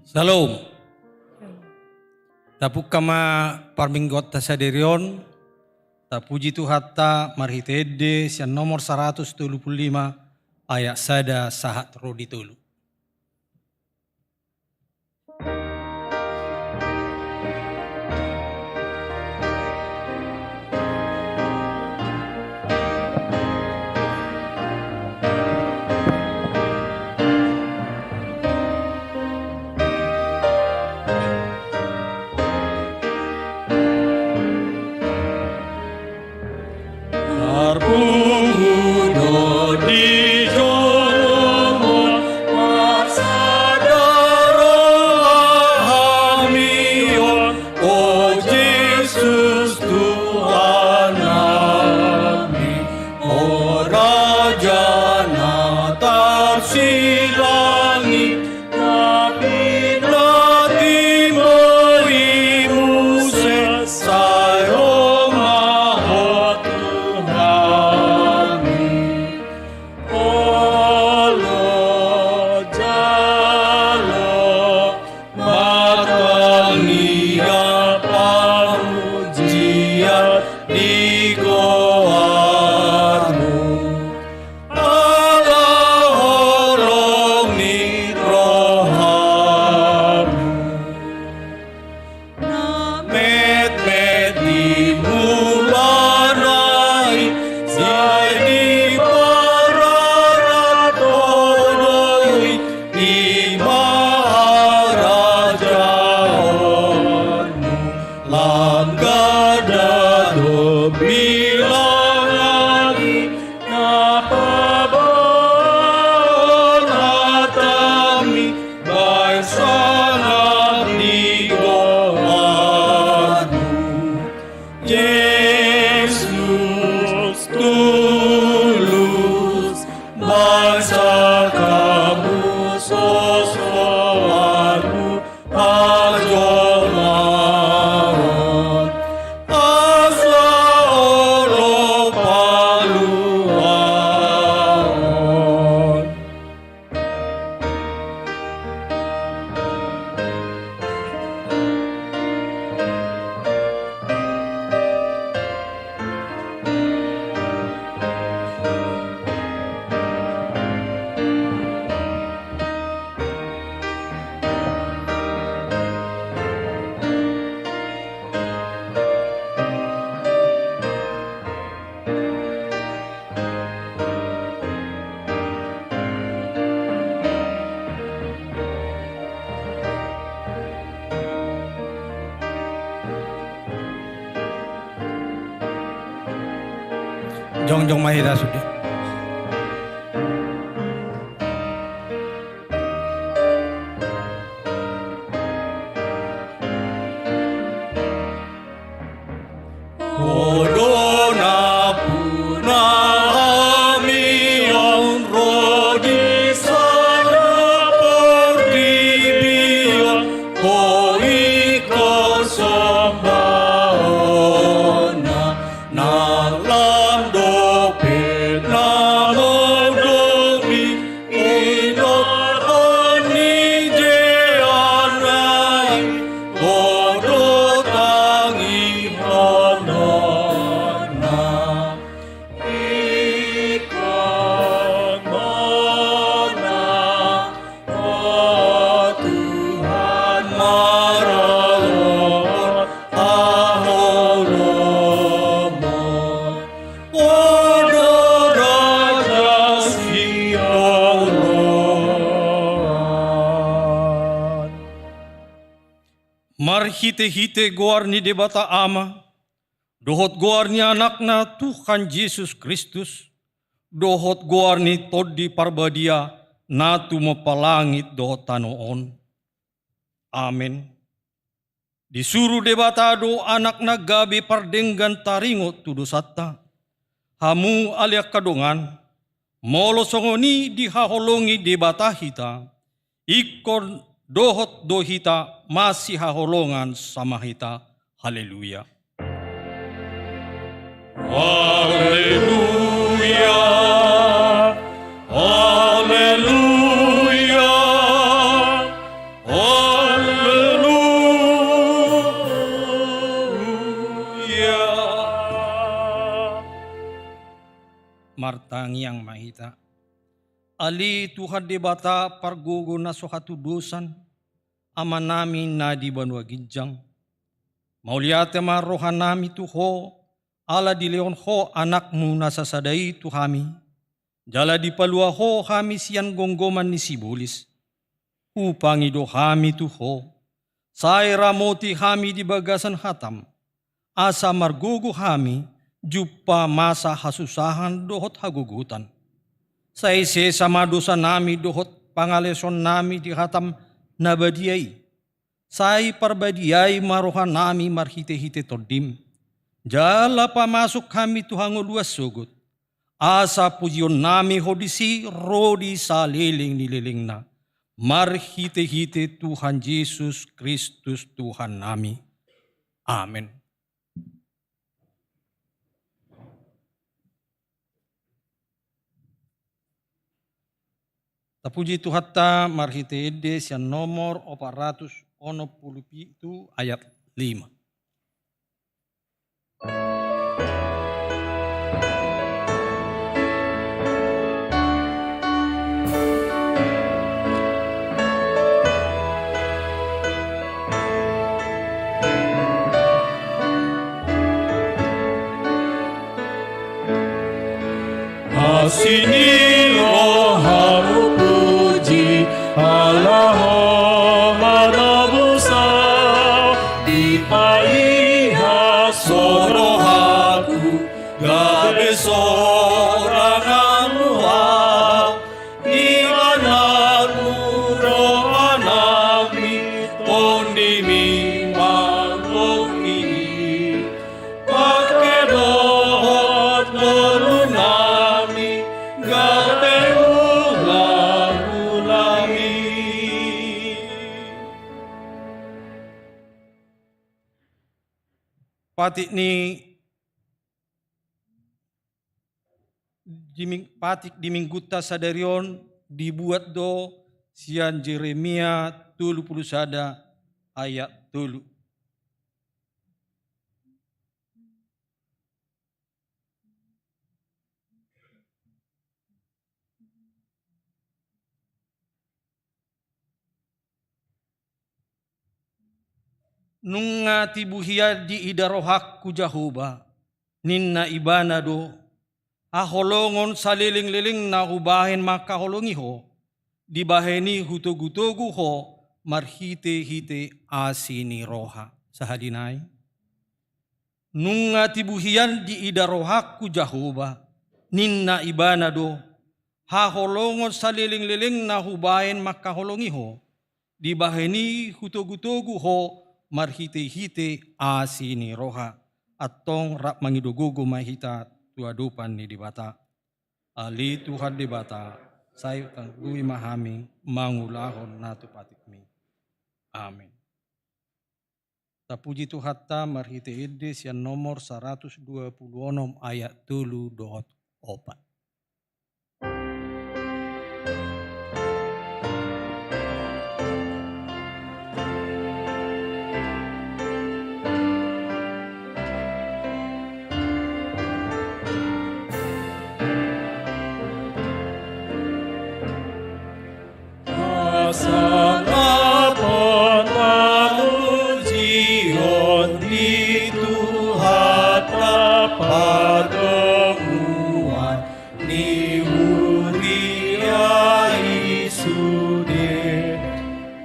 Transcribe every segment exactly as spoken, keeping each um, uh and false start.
Syalom. Tapungka ma parmingguonta sadari on, tapuji Tuhanta marhite ende sian nomor saratus tolu pulu lima ayat sada sahat ro di tolu. Tarpungu do di jolom on, marsada roha hami on, o Jesus Tuhan nami, o Raja na tarsilangi, na pinatimo i muse, sai ro ma ho tu hami. Olo jalo ma tangiang pamujian di goarmu. Ala holong ni rohamu. Na metmet di mulana i, sai dipararathon do i, i ma harajaonmu. Lam ganda do bilang nami, na paboahon hatami, baen sangap di goarmu. Jesus tulus, baen sangapmu, sosoanmu pajolmaon, asa olo paluaon. Jongjong ma hita sude. Ho do nampuna hami on ro di sada portibi on, ho ingkon sombaonna, na lam dope na mondomi, inorhon ni jeanna i, ho do tangihononna. Ingkon ma na, o Tuhan, maralohon haholomon. Ho do raja sioloan. Marhitehite goar ni Debata Ama, dohot goar ni Anakna Tuhan Jesus Kristus, dohot goar ni Tondi Parbadia, na tumompa langit dohot tano on. Amen. Disuru Debata do Anakna gabe pardenggan taringot tu dosanta. Hamu ale angka dongan, Molo songon i dihaholongi Debata hita, ingkon dohot do hita masihaholongan sama hita. Haleluya. Haleluya. Haleluya. Haleluya. Martangiang ma hita. Ale Tuhan Debata pargogo na so hatudosan, Amanami na di banua ginjang, mauliate ma rohanami tu Ho, ala dilehon Ho Anakmu na sasada i tu hami, jala dipalua Ho hami sian gomgoman ni sibolis. Hupangido hami tu Ho, sai ramoti hami di bagasan hatam, asa margogo hami jumpa masa hasusahan dohot hagogotan. Sai sesa ma dosanami dohot pangalaosonnami di hatam na badia i. Sai parbadiai ma rohanami marhitehite Tondim, jala pamasuk hami tu hangoluan sogot, asa pujionnami Ho disi ro di saleleng ni lelengna, marhitehite Tuhan Jesus Kristus Tuhannami. Amen. Tapuji Tuhanta marhite ende sian nomor opat ratus onom pulu pitu ayat lima. Asi ni rohamu puji, ala Ho manobusa, dipaias rohaku, gabe sorangan Ho. Di anakmu rohanami, Tondimi manggohi, pangke dohot ngolunami, gabe ulang-ulang i. Patik ni di ming-, patik di minggunta sadari on dibuat do sian Jeremia tolu pulu sada ayat tolu. Nunga tibu hian diida rohangku Jahowa, ninna Ibana do, haholongon saleleng-lelengna hubahen mangkaholongi ho, dibahen i hutogu-togu ho marhite-hite asi ni roha. Sahali nai. Nunga tibu hian diida rohangku Jahowa, ninna Ibana do, haholongon saleleng-lelengna hubahen mangkaholongi ho, dibahen i hutogu-togu ho marhite-hite asi ni roha. Antong rap mangido gogo ma hita tu adopan ni Debata. Ale Tuhan Debata, sai tanggui ma hami mangulahon na tu patikmi. Amen. Tapuji Tuhanta marhite ende sian nomor saratus dua pulu onom ayat tolu dohot opat. Asa na pangamujion di Tuhanta pardomuan ni huria i sude,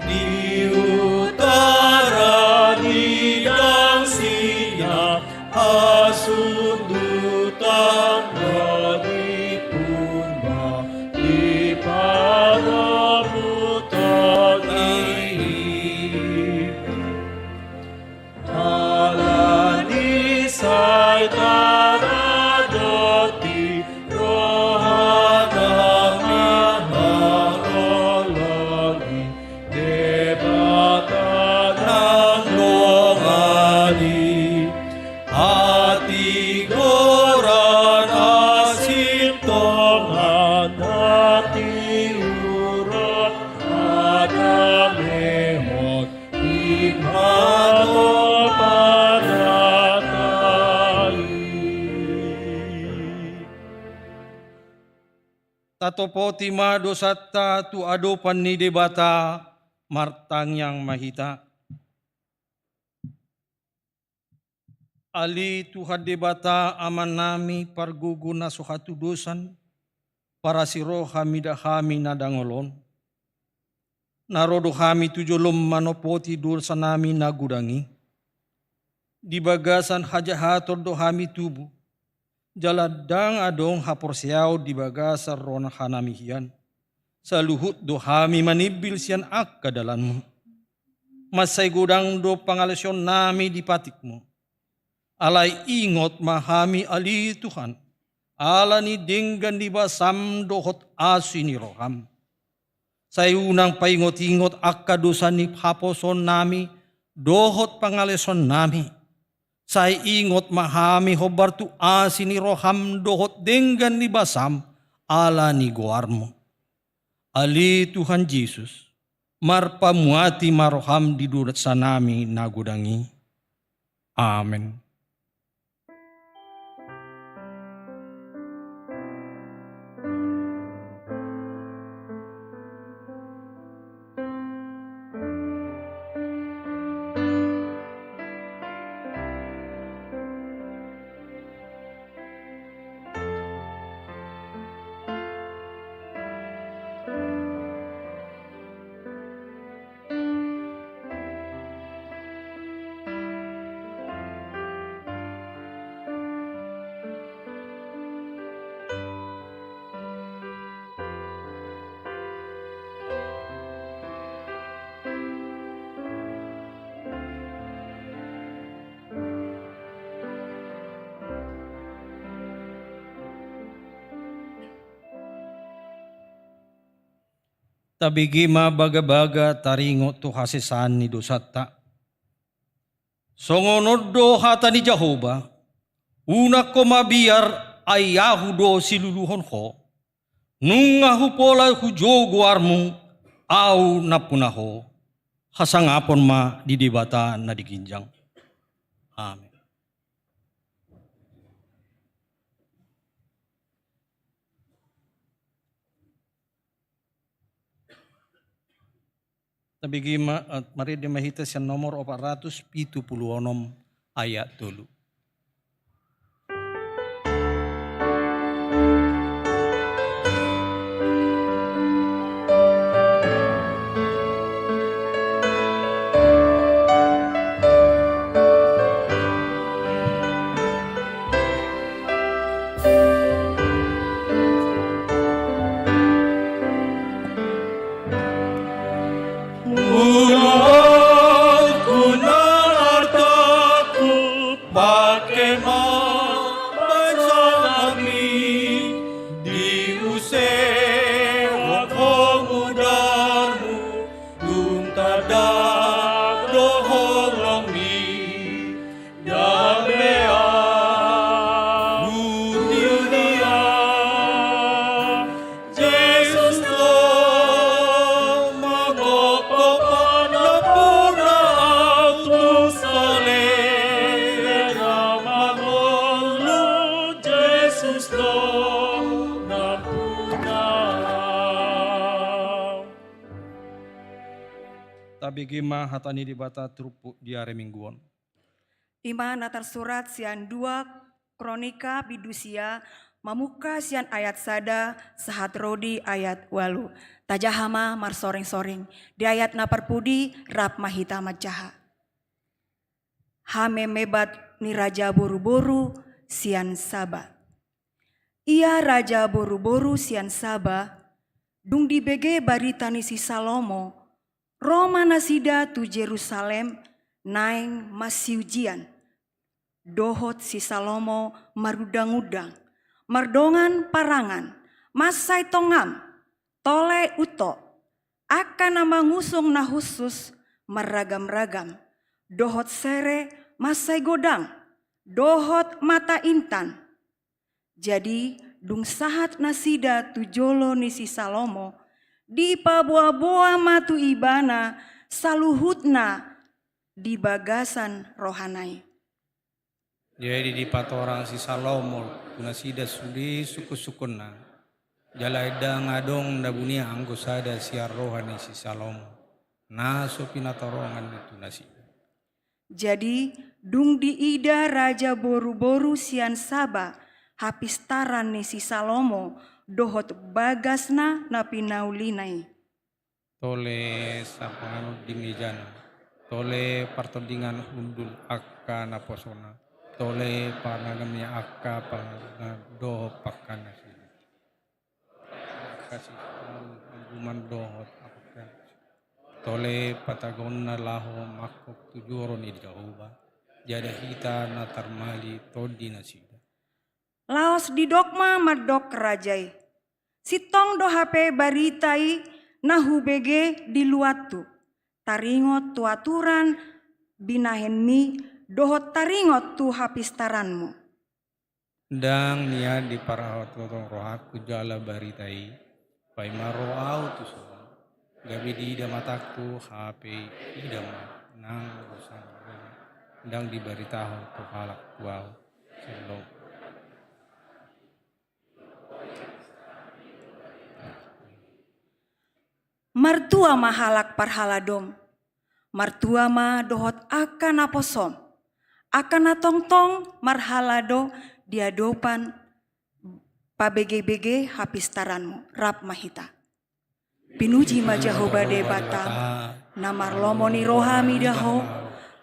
di utara di Dangsina, hasundutan na di Purba, di pardomuan Topoti ma dosanta tu adopan ni Debata, martangiang ma hita. Ale Tuhan Debata Amanami pargogo na so hatudosan, parasi roha mida hami na dangol on. Na ro do hami tu jolom manopoti dosanami na godang i. Di bagasan hajahaton do hami tubu, jala ndang adong haporseaon di bagasan rohanami hian. Saluhut do hami manimbil sian angka dalanmu. Mansai godang do pangaleosionnami di patikmu. Alai ingot ma hami ale Tuhan, ala ni denggan ni basam dohot asi ni roham. Sai unang paingot-ingot angka dosa ni haposoonnami dohot pangaleosionnami. Sai ingot ma hami hombar tu asi ni roham dohot denggan ni basam ala ni goarmu. Ale Tuhan Jesus, marpamuati ma roham di dosanami na godang i. Amen. Tabege ma bagabaga taringot tu hasesaan ni dosanta. Songon on do hata ni Jahowa, unang ho mabiar, ai ahu do siluluhon ho. Nunga hupola hujou goarmu, ahu nampuna ho. Hasangapon ma di Debata na di ginjang. Amen. Tabege ma, eh, marende ma hita sian nomor opat ratus pitu pulu onom ayat tolu. Ulaonku nang artaku, pake ma bangsangami, di use hak ho mudarmu, tung tanda do holongmi. Dambe ahu di dunia, Jesus do mangophop, nampuna ahu tu saleleng na mangolu, Jesus do nampuna ahu. Tabege ma hata ni Debata turpuk di ari Minggu on. I ma na tarsurat sian dua Kronika bindu sia, mamungka sian ayat sada sahat ro di ayat ualu. Tajaha ma marsoreng-soreng. Di ayat na parpudi rap ma hita manjaha. Hamemebat ni raja boruboru sian Saba. Ia raja boruboru sian Saba, dung dibege barita ni si Salomo, ro ma nasida tu Jerusalem naeng masiujian. Dohot si Salomo marundangundang, mardongan parangan, mansai tongam, tole uto, angka na mangusung na hushus marragamragam, dohot sere mansai godang, dohot mata intan. Jadi, dung sahat nasida tu jolo ni si Salomo, dipaboaboa ma tu ibana saluhutna di bagasan rohana i. Jadi dipatorang si Salomo tu nasida sude sungkunsungkunna. Jala ndang adong na bunian anggo sada sian roha ni si Salomo, na so pinatorongan ni tu nasida. Jadi, dung diida raja boruboru sian Saba hapistaran ni si Salomo dohot bagasna na pinaulina i. Tole sapanganon di mejana, tole partondingan hundul angka naposona, tole panganon ni angka panganon dohot pangkan nasida. Kasih angguman dohot angka. Tole patagonna laho mangkok tu joro ni Jahowa, jala hita na tarmali tondi nasida. Laos didok ma mandok raja i: Sintong do hape barita i na hubege di luathu. Taringot tu aturan binahenmi dohot taringot tu hapistaranmu. Ndang nian diparhatotong rohangku jala barita i, paima ro ahu tu son, gabe diida matangku hape ida ma nang ro sanggar, ndang dibaritahon tu halak tu ahu. Shalom. Martua ma halak parhaladom, martua ma dohot angka naposom, angka na tongtong marhalado di adopan pabegebege hapistaranmu. Rap ma hita. Pinuji ma Jahowa Debata, na marlomo ni roha mida ho,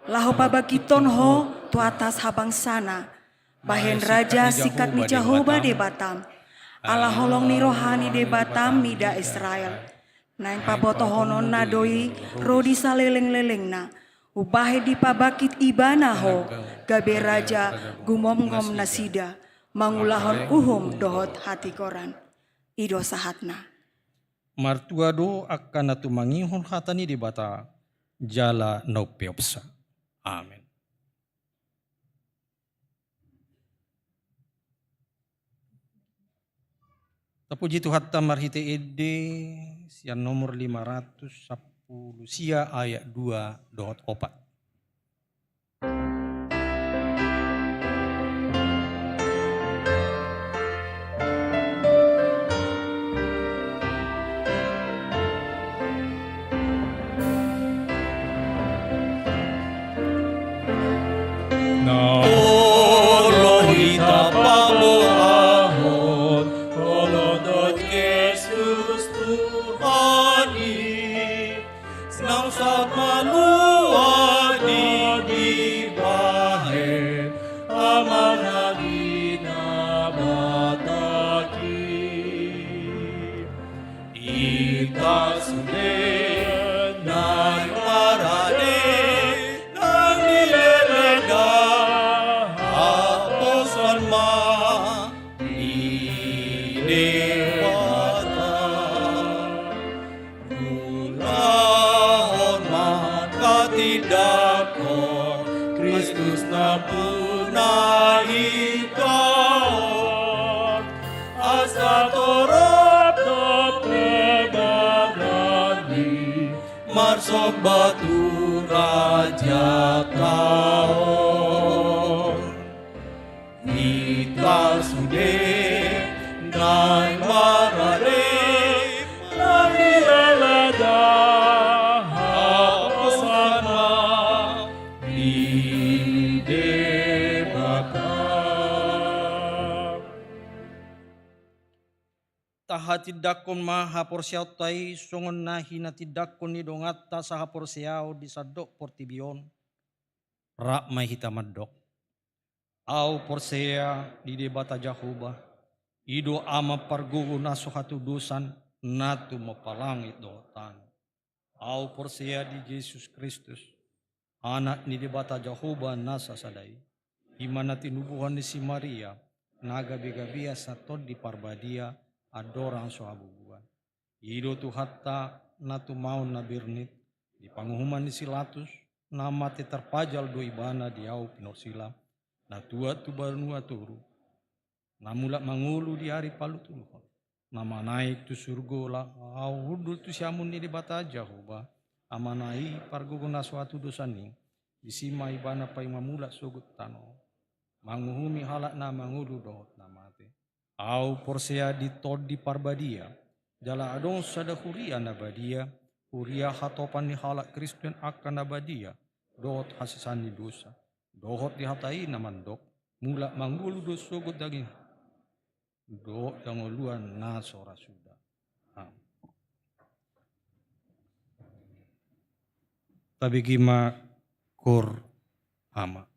laho pabangkithon ho tu atas habangsana. Bahen raja singkat ni Jahowa Debatam, ala holong ni roha ni Debatam mida Israel. Naeng pabotohononna do i ro di salelenglelengna, umbahen dipabangkit ibana ho gabe raja gumomgom nasida, mangulahon uhum dohot hatigoran. I do sahatna. Martua do angka na tumangihon hata ni Debata jala na umpeopsa. Amen. Tapuji Tuhanta marhite ende sian nomor lima ratus sampulu sia ayat dua dohot opat. Na olo hita paboahon, olo dohot Jesus Tuhan i, naung saut malua di dibahen amanat ni Nabataki. Hita sude naeng marade, naeng dileleda haposan ma di Debata. Ulahon ma hatindanghon Kristus nampuna hita on, asa torop dope badanni marsomba tu Rajanta on. Hita sude naeng marade, naeng dileleda haposan ma di Debata. Tahatindangkon ma haporseaonta i songon na hinatindangkon ni donganta sahaporseaon di sandok portibi on. Rap ma hita mandok. Ahu porsea di Debata Jahowa, i do Ama pargogo na so hatudosan, na tumompa langit dohot tano. Ahu porsea di Jesus Kristus, Anak ni Debata Jahowa na sasada i, i ma na tinubuhon ni si Maria, na gabegabean sian Tondi Parbadia, andorang so habubuhan. I do Tuhanta na tumaon na bernit, di panguhuman ni si Latus, na mate tarpajal do ibana di ahu pinorsila, na tuat tu banua toru, na mulak mangolu di ari patolloshon, na manaek tu surgo laho hundul tu siamun ni Debata Jahowa, Amana i pargogo na so hatudosan i, disi ma ibana paima mulak sogot tano, manguhumi halak na mangolu dohot na mate. Ahu porsea di Tondi Parbadia, jala adong sada huria na badia, huria hatopan ni halak Kristen angka na badia, dohot hasesaan ni dosa, dohot di hata i na mandok, mulak mangolu do sogot daging dohot hangoluan na so ra suda. Amen. Tabege ma Qur Ama.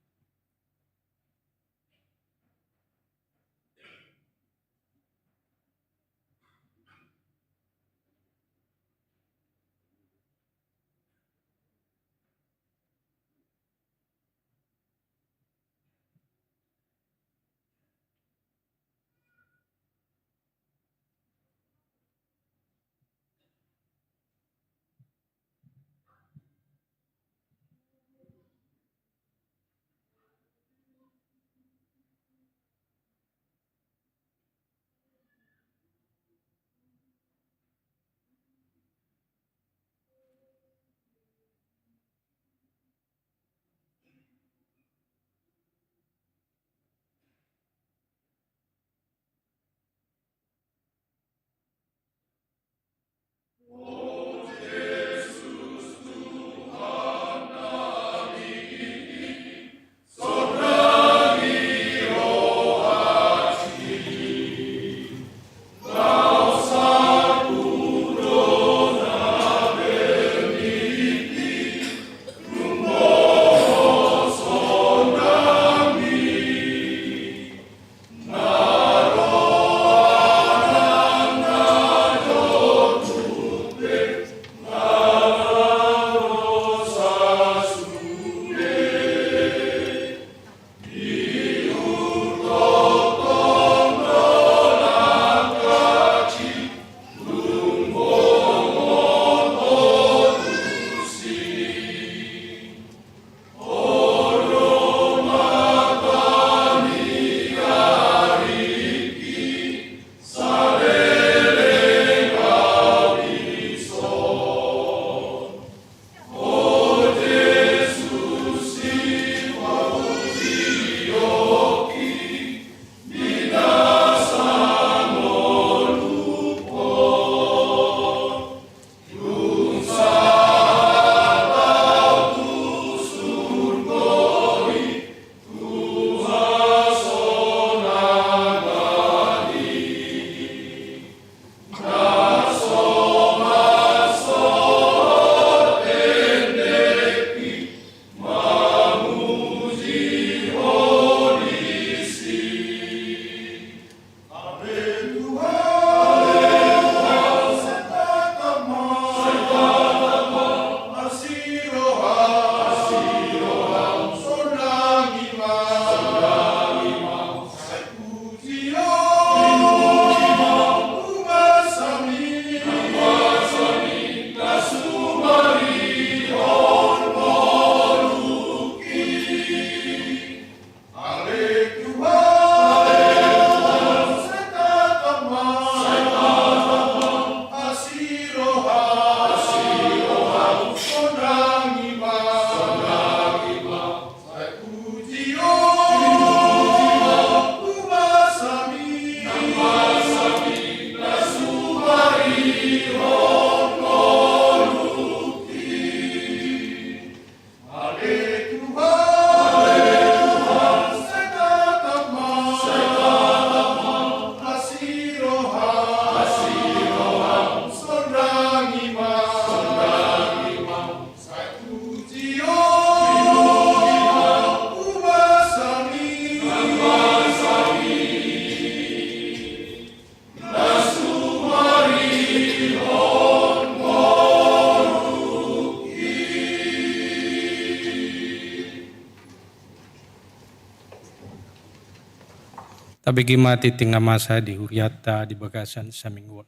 Tabege ma tingting na masa di hurianta di bagasan saminggu on.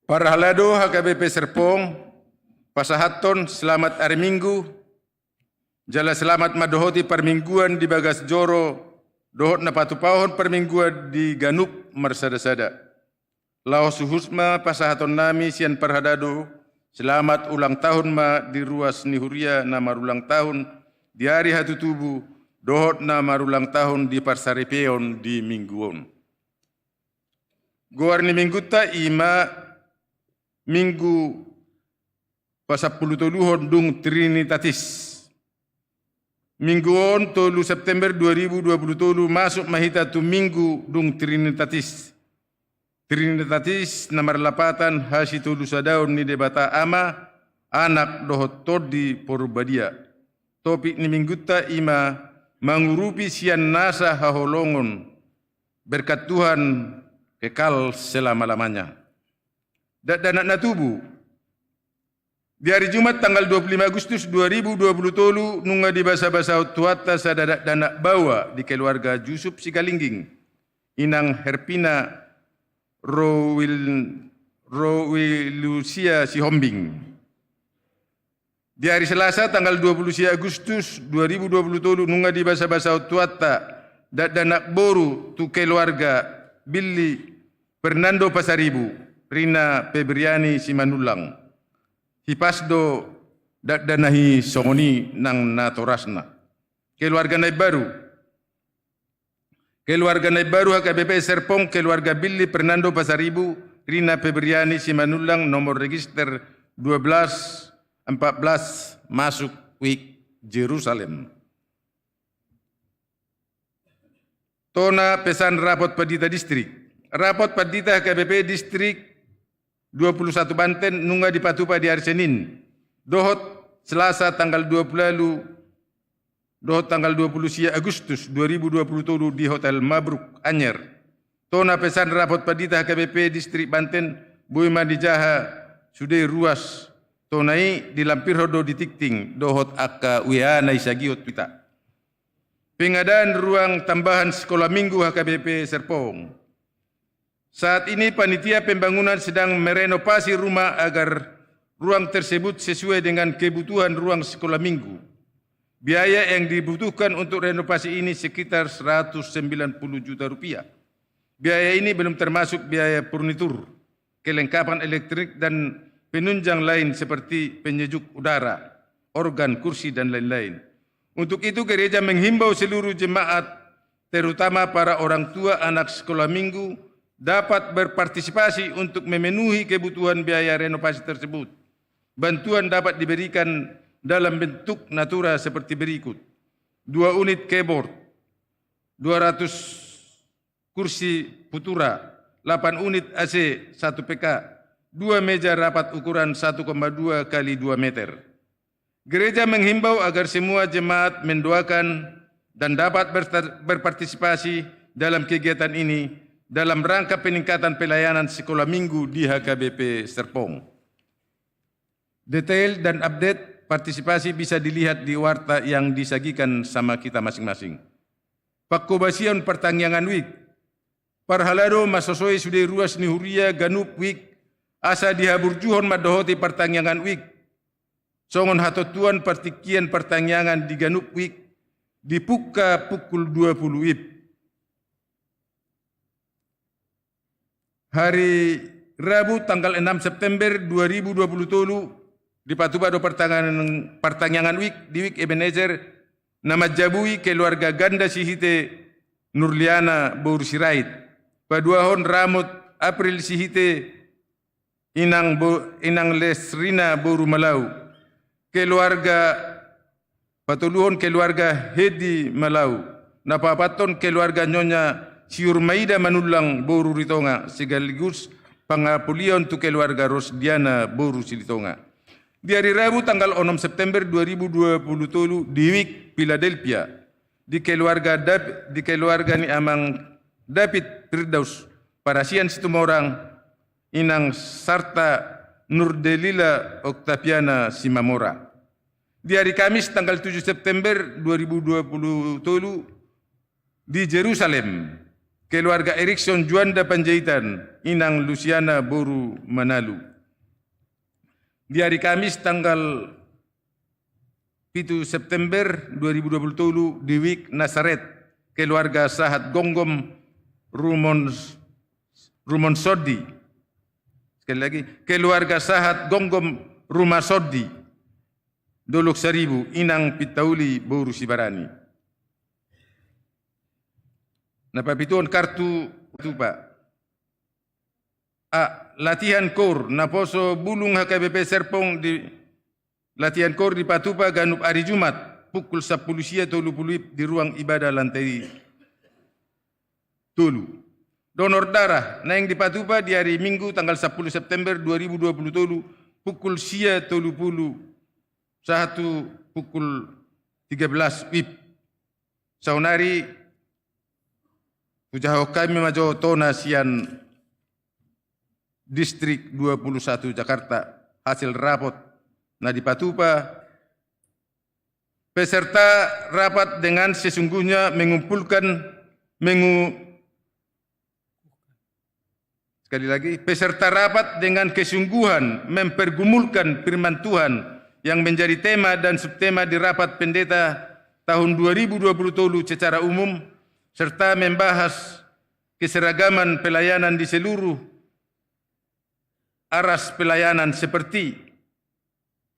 Parhalado H K B P Serpong, pasahathon selamat ari Minggu, jala selamat mandohoti parmingguan di bagas joro, dohot na patupahon parmingguan di ganup marsada-sada. Laos huhut ma pasahaton nami sian parhadado, selamat ulang tahun ma di ruas ni huria na marulang tahun di ari hatutubu, dohot na marulang tahun di parsaripeon di minggu on. Goar ni minggunta i ma minggu pasampulutoluhon dung Trinitatis. Minggu on, tolu September dua ribu dua puluh tolu, masuk ma hita tu minggu dung Trinitatis. Trinitatis na marlapatan hasitolusadaon ni Debata Ama, Anak dohot Tondi Porbadia. Topik ni minggunta i ma mangurupi sian nasa haholongon, berkat Tuhan kekal selama-lamanya. Dakdanak na tubu. Di ari Jumat tanggal dua puluh lima Agustus dua ribu dua puluh tolu, nunga dibasabasahon Tuhanta sada dakdanak baoa di keluarga Jusup Sigalingging, inang Herpina Rowil-, Rowilusia Sihombing. Di ari Selasa tanggal dua puluh sia Agustus dua ribu dua puluh tolu, nunga dibasabasahon Tuhanta dakdanak boru tu keluarga Billy Fernando Pasaribu, Rina Febriani Simanullang. Hipas do dakdanak i songon i nang natorasna. Keluarga na imbaru. Keluarga na imbaru H K B P Serpong, keluarga Billy Fernando Pasaribu, Rina Febriani Simanullang, nomor register dua belas empat belas, Masuk Wik, Jerusalem. Tona pesan rapot pandita distrik. Rapot pandita H K B P distrik dua puluh satu Banten nunga dipatupa di ari Senin dohot Selasa tanggal dua puluh lalu, dohot tanggal dua puluh sia Agustus dua ribu dua puluh tolu di Hotel Mabruk, Anyer. Tona pesan rapot pandita H K B P distrik Banten, boi ma dijaha sude ruas tona i, dilampirhon do di tingting dohot angka W A na isagihon tu hita. Pengadaan ruang tambahan sekolah minggu H K B P Serpong. Saat ini panitia pembangunan sedang merenovasi rumah agar ruang tersebut sesuai dengan kebutuhan ruang sekolah minggu. Biaya yang dibutuhkan untuk renovasi ini sekitar seratus sembilan puluh juta rupiah. Biaya ini belum termasuk biaya furnitur, kelengkapan elektrik, dan penunjang lain seperti penyejuk udara, organ, kursi, dan lain-lain. Untuk itu, gereja menghimbau seluruh jemaat, terutama para orang tua anak sekolah minggu, dapat berpartisipasi untuk memenuhi kebutuhan biaya renovasi tersebut. Bantuan dapat diberikan dalam bentuk natura seperti berikut: dua unit keyboard, dua ratus kursi Futura, delapan unit A C satu P K, dua meja rapat ukuran satu koma dua kali dua meter. Gereja menghimbau agar semua jemaat mendoakan dan dapat berta-, berpartisipasi dalam kegiatan ini dalam rangka peningkatan pelayanan sekolah minggu di H K B P Serpong. Detail dan update partisipasi bisa dilihat di warta yang disajikan sama kita masing-masing. Pangkobasion partangiangan wijk. Parhalado, mansai sosoi sude ruas ni huria ganup wijk, asa dihaburjuhon mandohoti partangiangan wijk. Songon hatontuan partingkian partangiangan di ganup wijk, dipungka pukul dua puluh wib. Hari Rabu tanggal enam September dua ribu dua puluh tolu, dipatupa do partangiangan, partangiangan wijk di wijk Ebenezer, na manjabui keluarga Ganda Sihite Nurliana boru Sirait. Paduahon ramot April Sihite inang bo-, inang Lesrina boru Malau. Keluarga, patoluhon keluarga Hedi Malau. Na paopathon keluarga Nyonya Siurmaida Manullang boru Ritonga, sekaligus pangapulion tu keluarga Rosdiana boru Silitonga. Di hari Rabu tanggal onom September dua ribu dua puluh tolu di wijk Philadelphia, di keluarga Dap-, di keluarga ni Amang David Firdaus Parasian Situmorang, inang sarta Nurdelila Oktaviana Simamora. Di hari Kamis tanggal tujuh September dua ribu dua puluh tolu di Jerusalem, keluarga Erikson Juanda Panjaitan, inang Lusiana boru Manalu. Di hari Kamis tanggal pitu September dua ribu dua puluh tolu di wijk Nasaret, keluarga Sahat Gonggom Rumon, Rumon Sodi, Sekali lagi, keluarga sahat Gomgom Rumah Sondi, Dolok Saribu, Inang Pintauli boru Sibarani. Na papituhon kartu tupa. A. Latihan KOR, naposo bulung H K B P Serpong di latihan KOR dipatupa ganup ari Jumat, pukul sampulu sia tolu pulu WIB di ruang ibadah lantai tolu. Donor darah, naeng dipatupa di ari Minggu tanggal sampulu September dua ribu dua pulu tolu, pukul sia tolu pulu sahat tu pukul tiga belas WIB. Saonari hujahahon hami ma jo tona sian Distrik dua pulu satu Jakarta, hasil rapot na dipatupa, peserta rapat dengan sesungguhnya mengumpulkan, mengu-, sekali lagi, peserta rapat dengan kesungguhan mempergumulkan firman Tuhan yang menjadi tema dan subtema di rapat pendeta tahun dua ribu dua puluh tolu secara umum, serta membahas keseragaman pelayanan di seluruh aras pelayanan seperti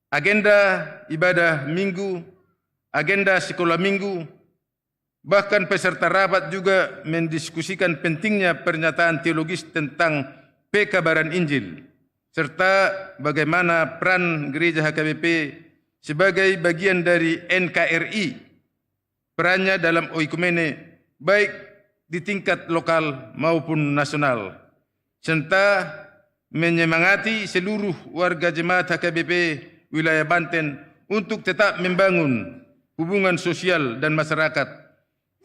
agenda ibadah Minggu, agenda sekolah Minggu, bahkan peserta rapat juga mendiskusikan pentingnya pernyataan teologis tentang pekabaran Injil, serta bagaimana peran gereja H K B P sebagai bagian dari N K R I, perannya dalam oikumene, baik di tingkat lokal maupun nasional, serta menyemangati seluruh warga jemaat H K B P wilayah Banten untuk tetap membangun hubungan sosial dan masyarakat,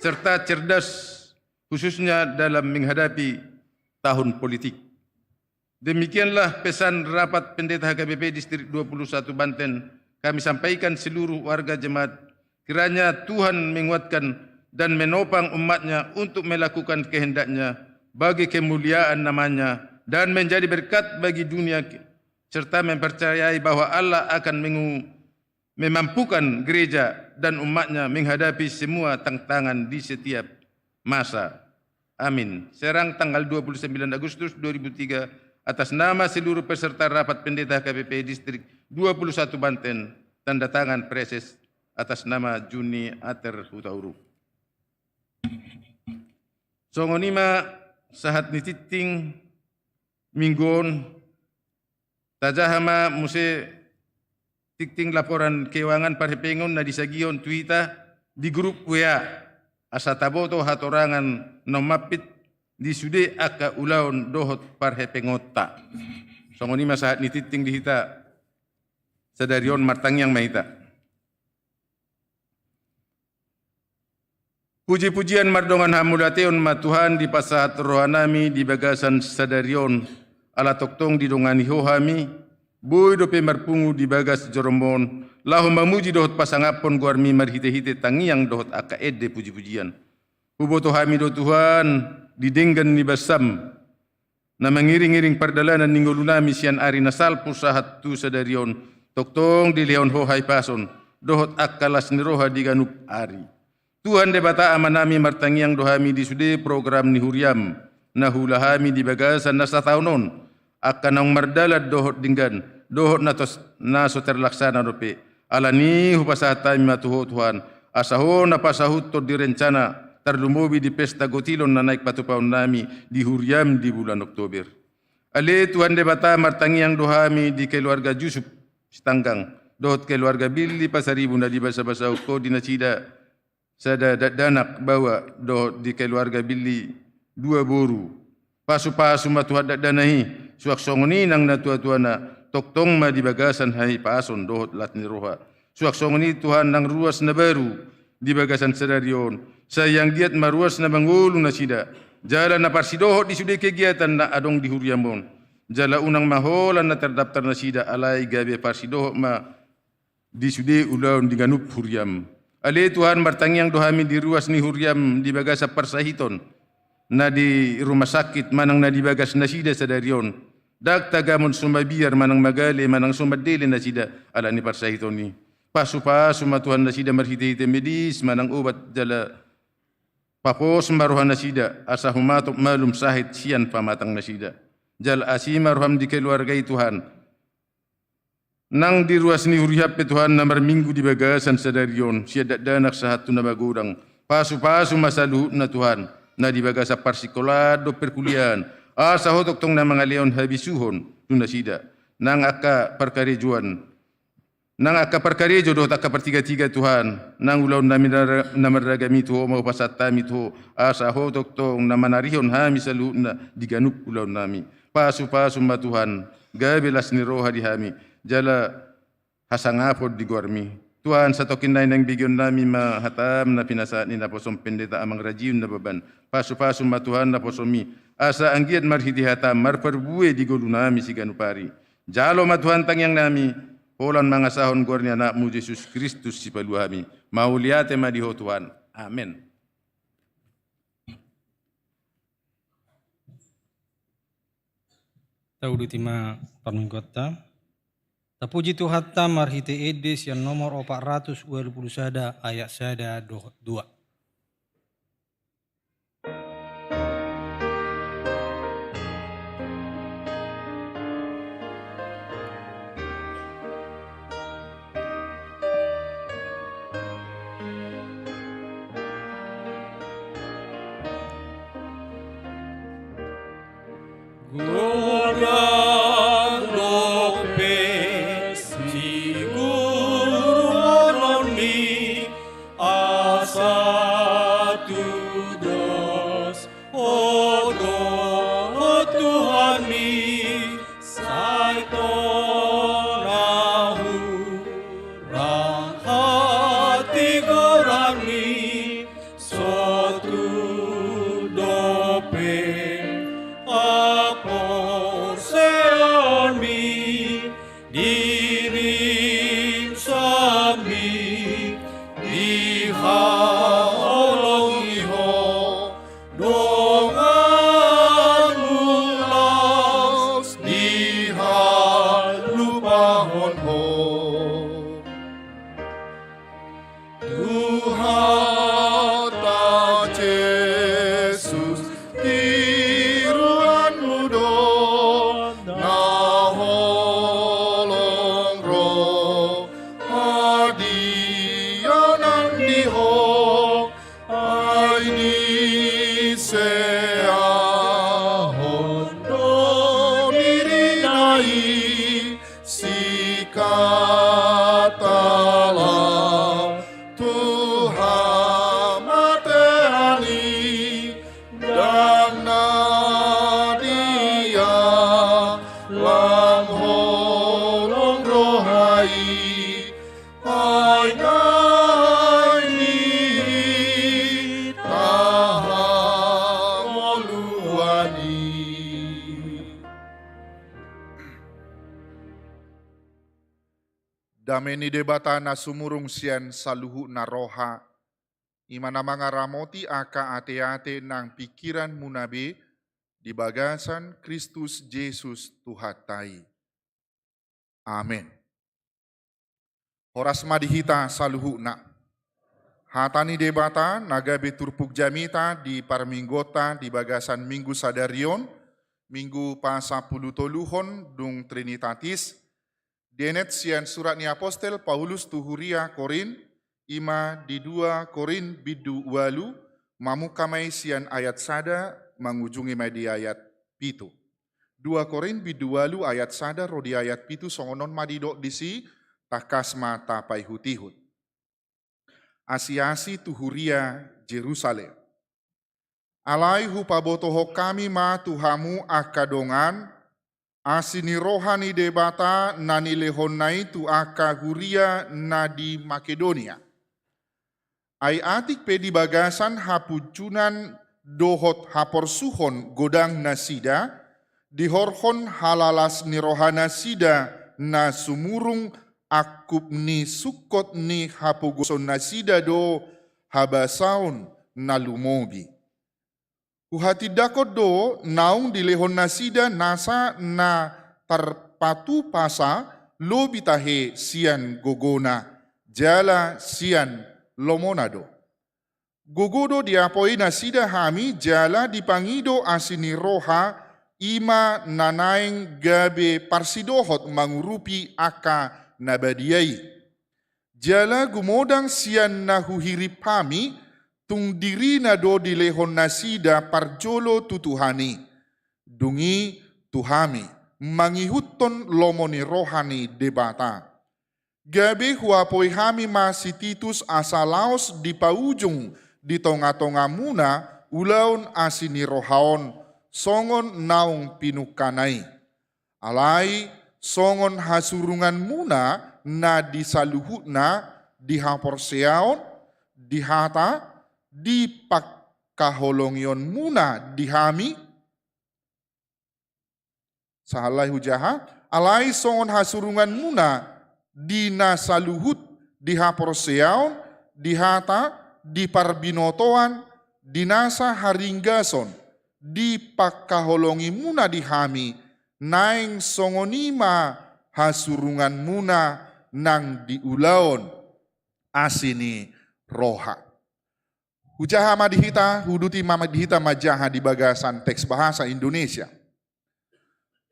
serta cerdas, khususnya dalam menghadapi tahun politik. Demikianlah pesan rapat pendeta H K B P Distrik dua puluh satu Banten kami sampaikan seluruh warga jemaat. Kiranya Tuhan menguatkan dan menopang umat-Nya untuk melakukan kehendak-Nya bagi kemuliaan nama-Nya dan menjadi berkat bagi dunia, serta mempercayai bahwa Allah akan mengu-, memampukan gereja dan umat-Nya menghadapi semua tantangan di setiap masa. Amin. Serang, tanggal dua puluh sembilan Agustus dua ribu tiga, atas nama seluruh peserta rapat pendeta H K B P Distrik dua puluh satu Banten, tanda tangan Praeses atas nama Juni Ater Hutauruk. Songon i ma sahat ni tingting minggu on. Tajaha ma muse tingting laporan keuangan parhepengon na disagihon tu hita di grup W A, asa taboto hatorangan na ummampit di sude angka ulaon dohot parhepengonta. Songon i ma sahat ni tingting di hita sadari on. Martangiang ma hita. Puji-pujian mardongan hamuliateon ma Tuhan dipasahat rohanami di bagasan sadari on, ala tongtong didongani Ho hami, boi dope marpungu di bagas joromon, laho mamuji dohot pasangaphon goarmi marhite-hite tangiang dohot angka ende puji-pujian. Huboto hami do Tuhan, di denggan ni basam, na mangiring-iring pardalanan ni ngolunami sian ari na salpu sahat tu sadari on, tongtong dilehon Ho hahipason dohot angka las ni roha di ganup ari. Tuhan Debata Amanami, martangiang do hami di sude program ni huriam na huula hami di bagasan na sataon on, angka naung mardalan dohot denggan, dohot na tos-, na so terlaksana dope. Ala ni i hupasahat hami ma tu Ho Tuhan, asa Ho na pasahuthon di rencana, tarlumobi di pesta gotilon na naeng patupaonnami di huriam di bulan Oktober. Ale Tuhan Debata, martangiang do hami di keluarga Jusup Sitanggang dohot keluarga Billy Pasaribu na dibasabasahon Ho di nasida sada dakdanak baoa, dohot di keluarga Billy dua boru. Pasupasu ma Tuhan dakdanak i, suang songon i nang natuatuana, tongtong ma di bagasan hahipason dohot las ni roha. Suang songon i Tuhan nang ruas na baru di bagasan sadari on, sai anggiat ma ruas na mangolu nasida, jala na parsidohot di sude kegiatan na adong di huriam on. Jala unang ma holan na tardaftar nasida, alai gabe parsidohot ma di sude ulaon di ganup huriam. Ale Tuhan, martangiang do hami di ruas ni huriam di bagasan parsahiton na di rumah sakit manang na di bagas nasida sadari on. Ndang tagamon so mabiar manang magale manang so mandele nasida ala ni parsahiton i. Pasupasu ma Tuhan nasida marhitehite medis manang obat, jala papos ma roha nasida, asa humatop malum sahit sian pamatang nasida. Jala asi ma roham di keluarga i Tuhan. Nang di ruas ni huriaM pe Tuhan na marminggu di bagasan sadari on, sian dakdanak sahat tu na magodang. Pasupasu ma saluhutna Tuhan, na di bagasan parsingkolaan dohot perkuliahan, asa Ho tongtong na mangalehon habisuhon tu nasida. Nang angka parkarejoan, nang angka parkarejo dohot angka partigatiga Tuhan, nang ulaonnami na, na marragam i tu Ho ma hupasahat hami tu Ho, asa Ho tongtong na manarihon hami saluhutna di ganup ulaonnami. Pasupasu ma Tuhan, gabe las ni roha di hami, jala hasangapon di goarMi. Tuhan, satongkin nai naeng begeonnami ma hataM na pinasahat ni naposoM, Pendeta Amang Rajiun Nababan. Pasupasu ma Tuhan naposoMi, asa anggiat marhite hataM marparbue di ngolunami siganup ari. Jalo ma Tuhan tangiangnami, holan mangasahon goar ni AnakMu Jesus Kristus Sipalua hami. Mauliate ma di Ho Tuhan. Amen. Tauduti ma parmingguonta. Tapuji Tuhanta marhite ende sian nomor opat ratus ualu pulu sada ayat sada dohot dua. Godang dope siguruononmi, asa tudos Ho do Tuhanmi, sai tona hurang hatigoranmi, sotung dope haporseaonmi, dirim sambing dihaholongi Ho, donganmu laos dihalupahon Ho. Tuhanta Jesus, tiruanmu do na holong ro hadianan di Ho, ai diseahon do dirina i sikatalam tu hamatean i, ndang na dia lam holong roha i, ai na i hita hangoluan i. Dame ni Debata na sumurung sian saluhutna roha, i ma na mangaramoti angka ateate nang pingkiranmuna be di bagasan Kristus Jesus Tuhanta i. Amen. Horas ma di hita saluhutna. Hata ni Debata na gabe turpuk jamita di parmingguonta di bagasan minggu sadari on, minggu pasampulutoluhon dung Trinitatis, dienet sian surat ni apostel Paulus tu huria Korint, i ma di dua Korint bindu ualu, mamungka ma i sian ayat sada, mangujungi ma i di ayat pitu. Dua Korint bindu ualu ayat sada ro di ayat pitu, songon on ma didok disi, tangkas ma tapaihutihut. Asiasi tu huria Jerusalem. Alai hupabotohon hami ma tu hamu angka dongan, asi ni roha ni Debata na nilehonna i tu angka huria na di Makedonia. Ai atik pe di bagasan hapunjunan dohot haporsuhon godang nasida, dihorhon halalas ni rohanasida na sumurung angkup ni sungkot ni hapogoson nasida do habasaon na lumobi. Huhatindangkon do naung dilehon nasida nasa na tarpatupasa lobi tahe sian gogona jala sian lomona do. Gogo do diapoi nasida hami jala dipangido asi ni roha i ma na naeng gabe parsidohot mangurupi angka na badia i. Jala gumodang sian na huhirim hami, tung dirina do dilehon nasida parjolo tu Tuhan i. Dung i tu hami, mangihuthon lomo ni roha ni Debata. Gabe huapoi hami ma si Titus asa laos dipaujung di tonga-tongamuna ulaon asi ni roha on, songon naung pinungkana i. Alai songon hasurunganmuna na di saluhutna di haporseaon, di hata, di pangkaholongionmuna di hami, Sahallai hujaha, alai songon hasurunganmuna di na saluhut, di haporseaon, di hata, di parbinotoan, di nasa haringgason, di pangkaholongimuna di hami, naeng songon i ma hasurunganmuna nang di ulaon asi ni roha. Hujaha ma di hita, huduti ma di hita manjaha di bagasan teks bahasa Indonesia.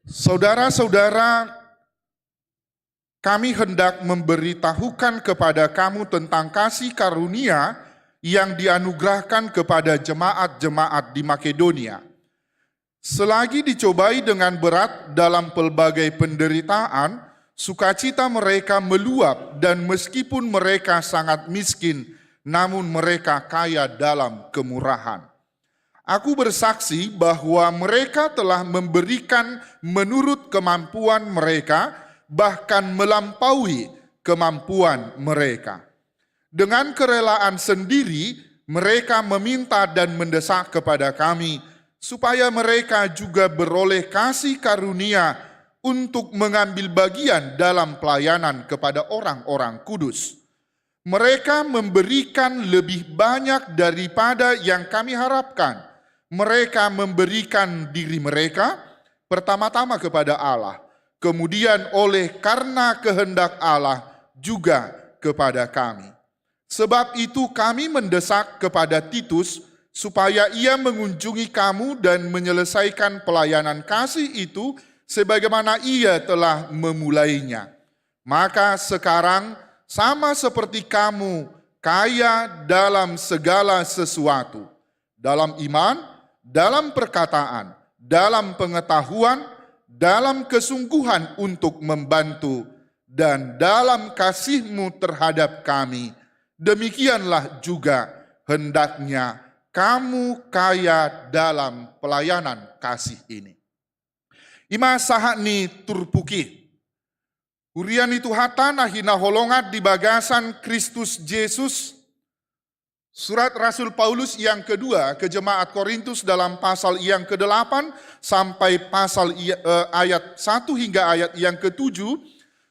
Saudara-saudara, kami hendak memberitahukan kepada kamu tentang kasih karunia yang dianugerahkan kepada jemaat-jemaat di Makedonia. Selagi dicobai dengan berat dalam pelbagai penderitaan, sukacita mereka meluap, dan meskipun mereka sangat miskin, namun mereka kaya dalam kemurahan. Aku bersaksi bahwa mereka telah memberikan menurut kemampuan mereka, bahkan melampaui kemampuan mereka. Dengan kerelaan sendiri, mereka meminta dan mendesak kepada kami, supaya mereka juga beroleh kasih karunia untuk mengambil bagian dalam pelayanan kepada orang-orang kudus. Mereka memberikan lebih banyak daripada yang kami harapkan. Mereka memberikan diri mereka, pertama-tama kepada Allah, kemudian oleh karena kehendak Allah juga kepada kami. Sebab itu kami mendesak kepada Titus supaya ia mengunjungi kamu dan menyelesaikan pelayanan kasih itu sebagaimana ia telah memulainya. Maka sekarang sama seperti kamu kaya dalam segala sesuatu, dalam iman, dalam perkataan, dalam pengetahuan, dalam kesungguhan untuk membantu, dan dalam kasihmu terhadap kami, demikianlah juga hendaknya kamu kaya dalam pelayanan kasih ini. I ma sahat ni turpuk i. Huria ni Tuhanta na hinaholongan di bagasan Kristus Jesus, surat Rasul Paulus yang kedua ke jemaat Korintus dalam pasal yang kedelapan sampai pasal i-, eh, ayat satu hingga ayat yang ketujuh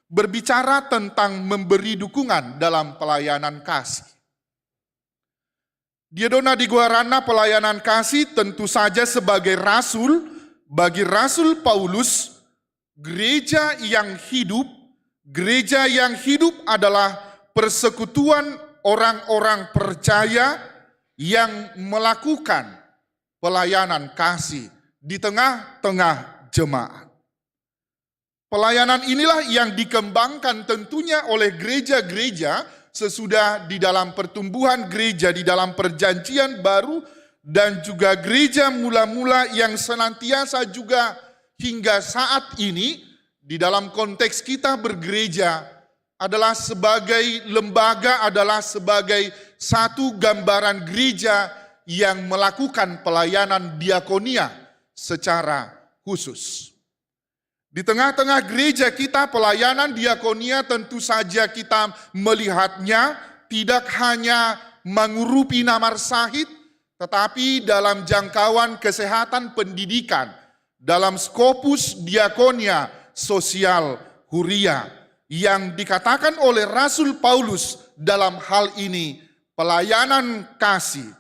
berbicara tentang memberi dukungan dalam pelayanan kasih. Dia do na digoaranna pelayanan kasih, tentu saja sebagai rasul, bagi Rasul Paulus, gereja yang hidup, gereja yang hidup adalah persekutuan orang-orang percaya yang melakukan pelayanan kasih di tengah-tengah jemaat. Pelayanan inilah yang dikembangkan tentunya oleh gereja-gereja sesudah di dalam pertumbuhan gereja di dalam perjanjian baru dan juga gereja mula-mula yang senantiasa juga hingga saat ini di dalam konteks kita bergereja adalah sebagai lembaga, adalah sebagai satu gambaran gereja yang melakukan pelayanan diakonia secara khusus. Di tengah-tengah gereja kita, pelayanan diakonia tentu saja kita melihatnya tidak hanya mengurupi na marsahit, tetapi dalam jangkauan kesehatan pendidikan, dalam skopus diakonia sosial huria, yang dikatakan oleh Rasul Paulus dalam hal ini pelayanan kasih.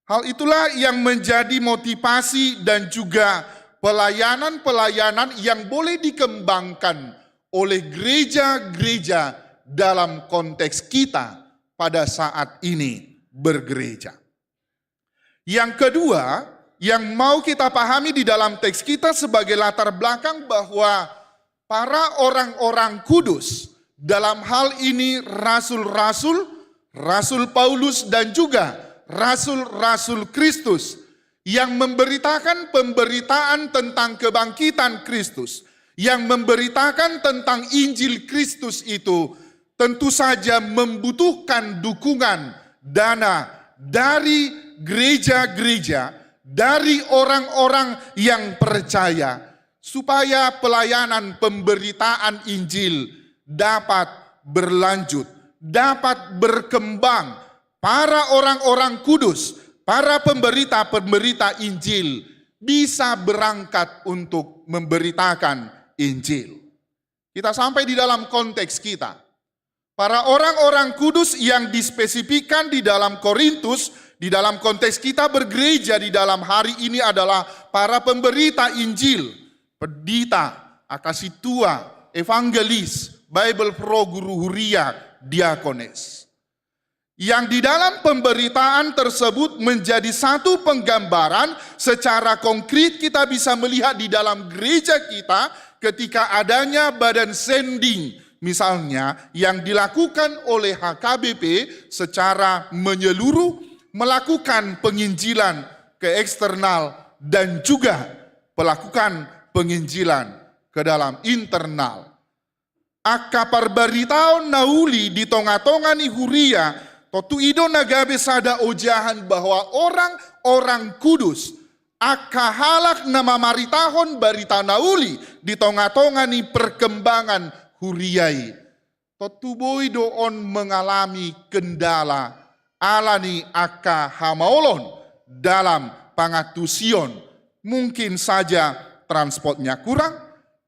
Hal itulah yang menjadi motivasi dan juga pelayanan-pelayanan yang boleh dikembangkan oleh gereja-gereja dalam konteks kita pada saat ini bergereja. Yang kedua, Yang mau kita pahami di dalam teks kita sebagai latar belakang bahwa para orang-orang kudus, dalam hal ini rasul-rasul, Rasul Paulus dan juga rasul-rasul Kristus yang memberitakan pemberitaan tentang kebangkitan Kristus, yang memberitakan tentang Injil Kristus itu, tentu saja membutuhkan dukungan dana dari gereja-gereja, dari orang-orang yang percaya, supaya pelayanan pemberitaan Injil dapat berlanjut, dapat berkembang. Para orang-orang kudus, para pemberita-pemberita Injil bisa berangkat untuk memberitakan Injil. Kita sampai di dalam konteks kita. Para orang-orang kudus yang dispesifikkan di dalam Korintus, di dalam konteks kita bergereja di dalam hari ini adalah para pemberita Injil, pendeta, angka sintua, evangelis, Bible Pro, guru huria, diakones. Yang di dalam pemberitaan tersebut menjadi satu penggambaran secara konkret kita bisa melihat di dalam gereja kita ketika adanya badan sending, misalnya yang dilakukan oleh H K B P secara menyeluruh melakukan penginjilan ke eksternal dan juga melakukan penginjilan ke dalam internal. Angka parbaritaon na uli di tonga-tonga ni huria, tontu i do na gabe sada ojahan bahwa orang-orang kudus, angka halak na mamaritahon barita na uli di tonga-tonga ni perkembangan huria i, tontu boi do on mengalami kendala ala ni angka hamaolon dalam pangantusion. Mungkin saja transportnya kurang,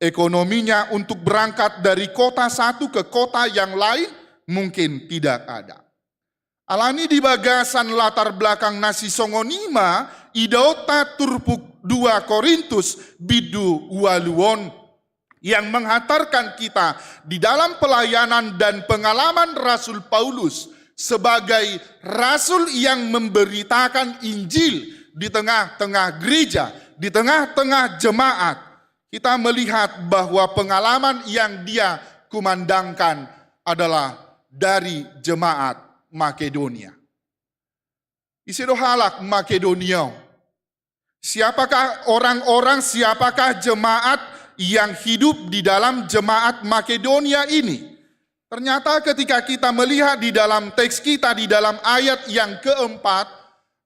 ekonominya untuk berangkat dari kota satu ke kota yang lain mungkin tidak ada. Alani di bagasan latar belakang na sisongon i ma idaonta turpuk dua Korintus bindu ualu on yang menghantarkan kita di dalam pelayanan dan pengalaman Rasul Paulus sebagai rasul yang memberitakan Injil di tengah-tengah gereja, di tengah-tengah jemaat. Kita melihat bahwa pengalaman yang dia kumandangkan adalah dari jemaat Makedonia. Ise do halak Makedonia? Siapakah orang-orang, siapakah jemaat yang hidup di dalam jemaat Makedonia ini? Ternyata ketika kita melihat di dalam teks kita, di dalam ayat yang keempat,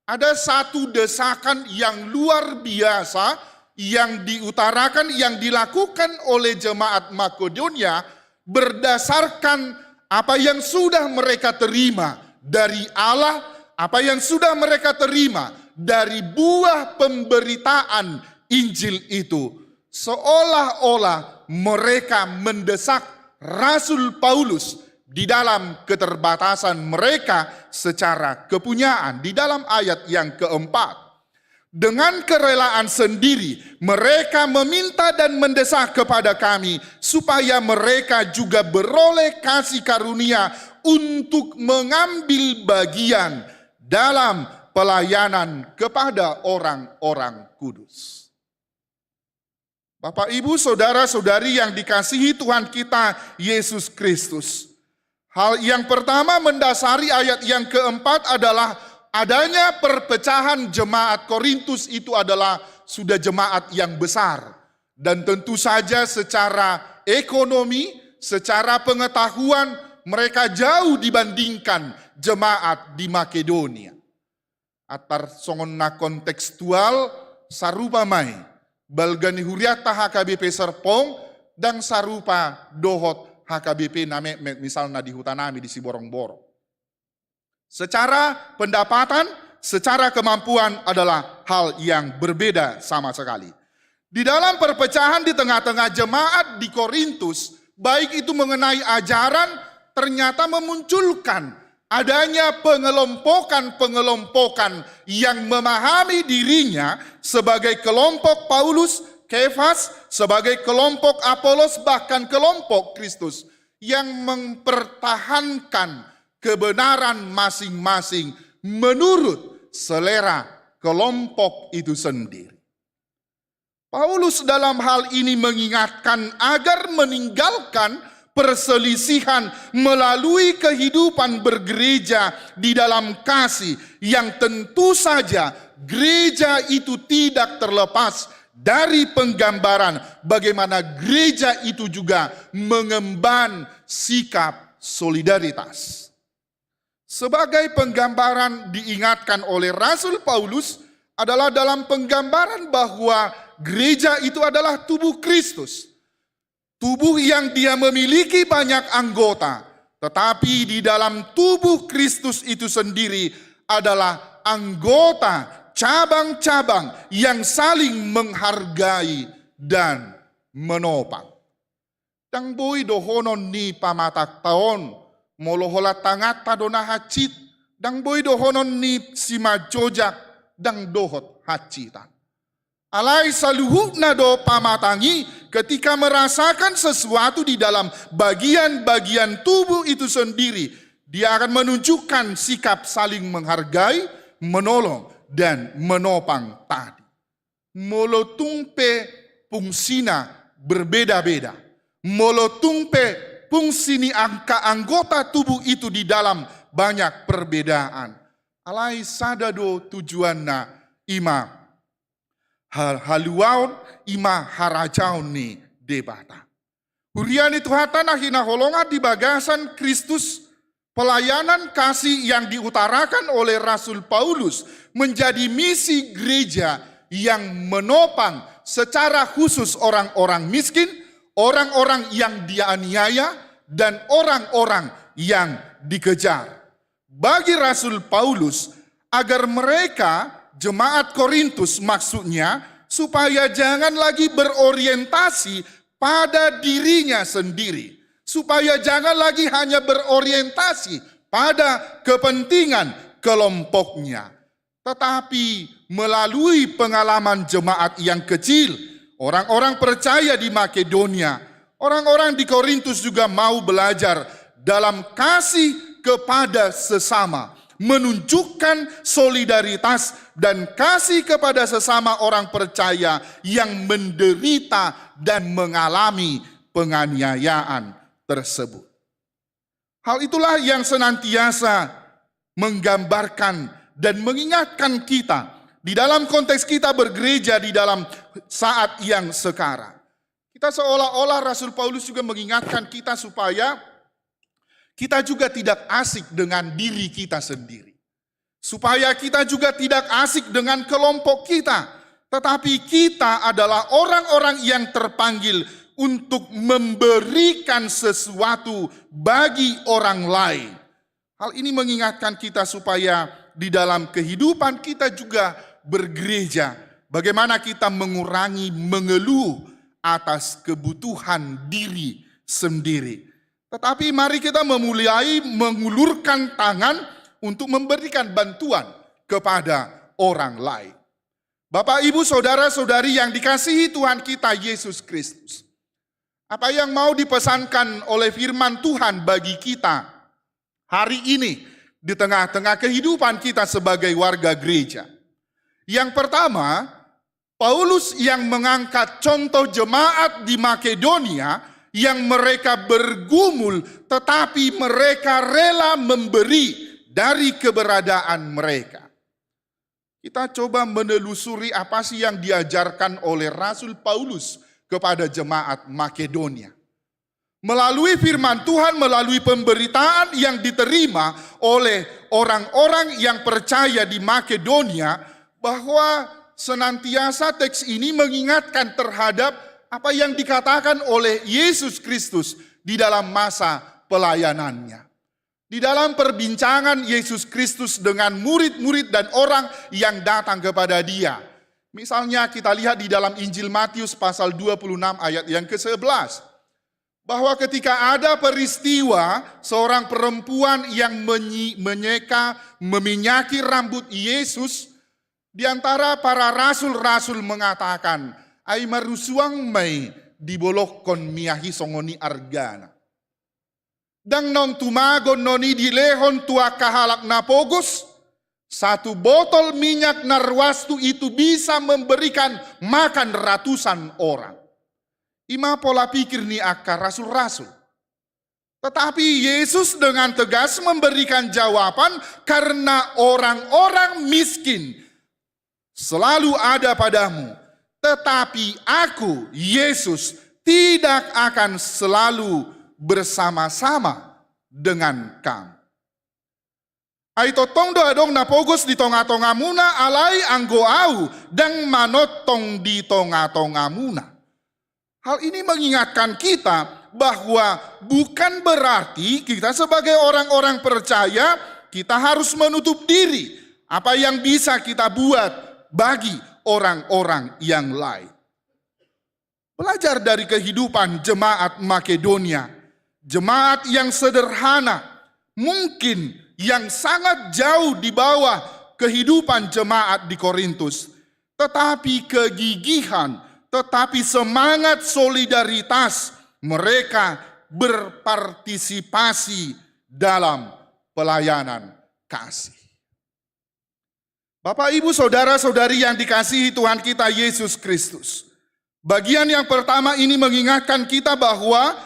ada satu desakan yang luar biasa yang diutarakan, yang dilakukan oleh jemaat Makedonia berdasarkan apa yang sudah mereka terima dari Allah, apa yang sudah mereka terima dari buah pemberitaan Injil itu, seolah-olah mereka mendesak Rasul Paulus di dalam keterbatasan mereka secara kepunyaan, di dalam ayat yang keempat. Dengan kerelaan sendiri, mereka meminta dan mendesak kepada kami supaya mereka juga beroleh kasih karunia untuk mengambil bagian dalam pelayanan kepada orang-orang kudus. Bapak, Ibu, saudara-saudari yang dikasihi Tuhan kita Yesus Kristus, hal yang pertama mendasari ayat yang keempat adalah adanya perpecahan jemaat Korintus itu adalah sudah jemaat yang besar. Dan tentu saja secara ekonomi, secara pengetahuan, mereka jauh dibandingkan jemaat di Makedonia. Antar songon na kontekstual, sarupa ma i balga ni hurianta H K B P Serpong ndang sarupa dohot H K B P na metmet misalna di hutanami di Siborongborong. Secara pendapatan, secara kemampuan adalah hal yang berbeda sama sekali. Di dalam perpecahan di tengah-tengah jemaat di Korintus, baik itu mengenai ajaran, ternyata memunculkan adanya pengelompokan-pengelompokan yang memahami dirinya sebagai kelompok Paulus, Kefas, sebagai kelompok Apolos, bahkan kelompok Kristus, yang mempertahankan kebenaran masing-masing menurut selera kelompok itu sendiri. Paulus dalam hal ini mengingatkan agar meninggalkan perselisihan melalui kehidupan bergereja di dalam kasih, yang tentu saja gereja itu tidak terlepas dari penggambaran bagaimana gereja itu juga mengemban sikap solidaritas. Sebagai penggambaran, diingatkan oleh Rasul Paulus adalah dalam penggambaran bahwa gereja itu adalah tubuh Kristus. Tubuh yang dia memiliki banyak anggota, tetapi di dalam tubuh Kristus itu sendiri adalah anggota cabang-cabang yang saling menghargai dan menopang. Ndang boi dohonon ni pamatangta on, molo holan tanganta do na hansit, ndang boi dohonon ni simanjojak, ndang dohot hansitan. Alai saluhutna do pamatang i ketika merasakan sesuatu di dalam bagian-bagian tubuh itu sendiri, dia akan menunjukkan sikap saling menghargai, menolong, dan menopang tadi. Molo tung pe fungsina berbeda-beda, molo tung pe fungsi ni angka anggota tubuh itu di dalam banyak perbedaan, alai sada do tujuanna, i ma ha-, haluaon, i ma harajaon ni Debata. Huria ni Tuhanta na hinaholongan di bagasan Kristus, pelayanan kasih yang diutarakan oleh Rasul Paulus menjadi misi gereja yang menopang secara khusus orang-orang miskin, orang-orang yang dianiaya, dan orang-orang yang dikejar. Bagi Rasul Paulus, agar mereka, jemaat Korintus maksudnya, supaya jangan lagi berorientasi pada dirinya sendiri, supaya jangan lagi hanya berorientasi pada kepentingan kelompoknya, tetapi melalui pengalaman jemaat yang kecil, orang-orang percaya di Makedonia, orang-orang di Korintus juga mau belajar dalam kasih kepada sesama, menunjukkan solidaritas dan kasih kepada sesama orang percaya yang menderita dan mengalami penganiayaan tersebut. Hal itulah yang senantiasa menggambarkan dan mengingatkan kita di dalam konteks kita bergereja di dalam saat yang sekarang. Kita seolah-olah, Rasul Paulus juga mengingatkan kita supaya kita juga tidak asik dengan diri kita sendiri. Supaya kita juga tidak asik dengan kelompok kita, tetapi kita adalah orang-orang yang terpanggil untuk memberikan sesuatu bagi orang lain. Hal ini mengingatkan kita supaya di dalam kehidupan kita juga bergereja, bagaimana kita mengurangi mengeluh atas kebutuhan diri sendiri. Tetapi mari kita memulai mengulurkan tangan untuk memberikan bantuan kepada orang lain. Bapak, Ibu, saudara-saudari yang dikasihi Tuhan kita Yesus Kristus, apa yang mau dipesankan oleh firman Tuhan bagi kita hari ini di tengah-tengah kehidupan kita sebagai warga gereja? Yang pertama, Paulus yang mengangkat contoh jemaat di Makedonia yang mereka bergumul, tetapi mereka rela memberi dari keberadaan mereka. Kita coba menelusuri apa sih yang diajarkan oleh Rasul Paulus kepada jemaat Makedonia. Melalui firman Tuhan, melalui pemberitaan yang diterima oleh orang-orang yang percaya di Makedonia, bahwa senantiasa teks ini mengingatkan terhadap apa yang dikatakan oleh Yesus Kristus di dalam masa pelayanannya. Di dalam perbincangan Yesus Kristus dengan murid-murid dan orang yang datang kepada Dia. Misalnya kita lihat di dalam Injil Matius pasal dua puluh enam ayat yang kesebelas. Bahwa ketika ada peristiwa seorang perempuan yang menyi-, menyeka, meminyaki rambut Yesus, di antara para rasul-rasul mengatakan, "Ai marusuang ma i dibolongkon miak i songon i argana. Ndang naung tumagon non i dilehon tu angka halak na pogos, Satu botol minyak narwastu itu bisa memberikan makan ratusan orang. I ma pola pikir ni angka rasul-rasul. Tetapi Yesus dengan tegas memberikan jawaban, "Karena orang-orang miskin selalu ada padamu, tetapi Aku, Yesus, tidak akan selalu bersama-sama dengan kamu." Ai tongtong do adong na pogos di tonga-tongamuna, alai anggo Ahu ndang manongtong di tonga-tongamuna. Hal ini mengingatkan kita bahwa bukan berarti kita sebagai orang-orang percaya, kita harus menutup diri. Apa yang bisa kita buat bagi orang-orang yang lain? Belajar dari kehidupan jemaat Makedonia. Jemaat yang sederhana, mungkin yang sangat jauh di bawah kehidupan jemaat di Korintus. Tetapi kegigihan, tetapi semangat solidaritas, mereka berpartisipasi dalam pelayanan kasih. Bapak, Ibu, saudara-saudari yang dikasihi Tuhan kita Yesus Kristus, bagian yang pertama ini mengingatkan kita bahwa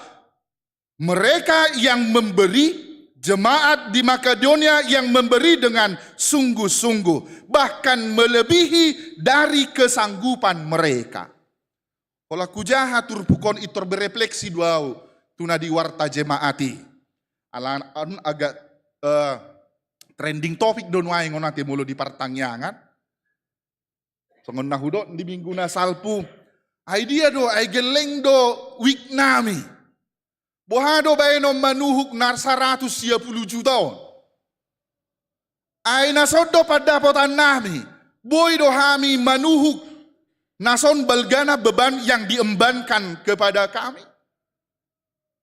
mereka yang memberi, jemaat di Makedonia yang memberi dengan sungguh-sungguh, bahkan melebihi dari kesanggupan mereka. Holan hujaha turpuk on, pintor berefleksi do ahu tu na di warta jemaat i. Ala on agak, eh, trending topic do nuaeng on ate molo di partangiangan. Songon na hudok di minggu na salpu, ai dia do, ai gelleng do wijk nami. Boha do baenon manuhuk na saratus sia pulu juta on? Ai na son do pandapotan nami, boi do hami manuhuk na son balgana beban yang diembankan kepada kami?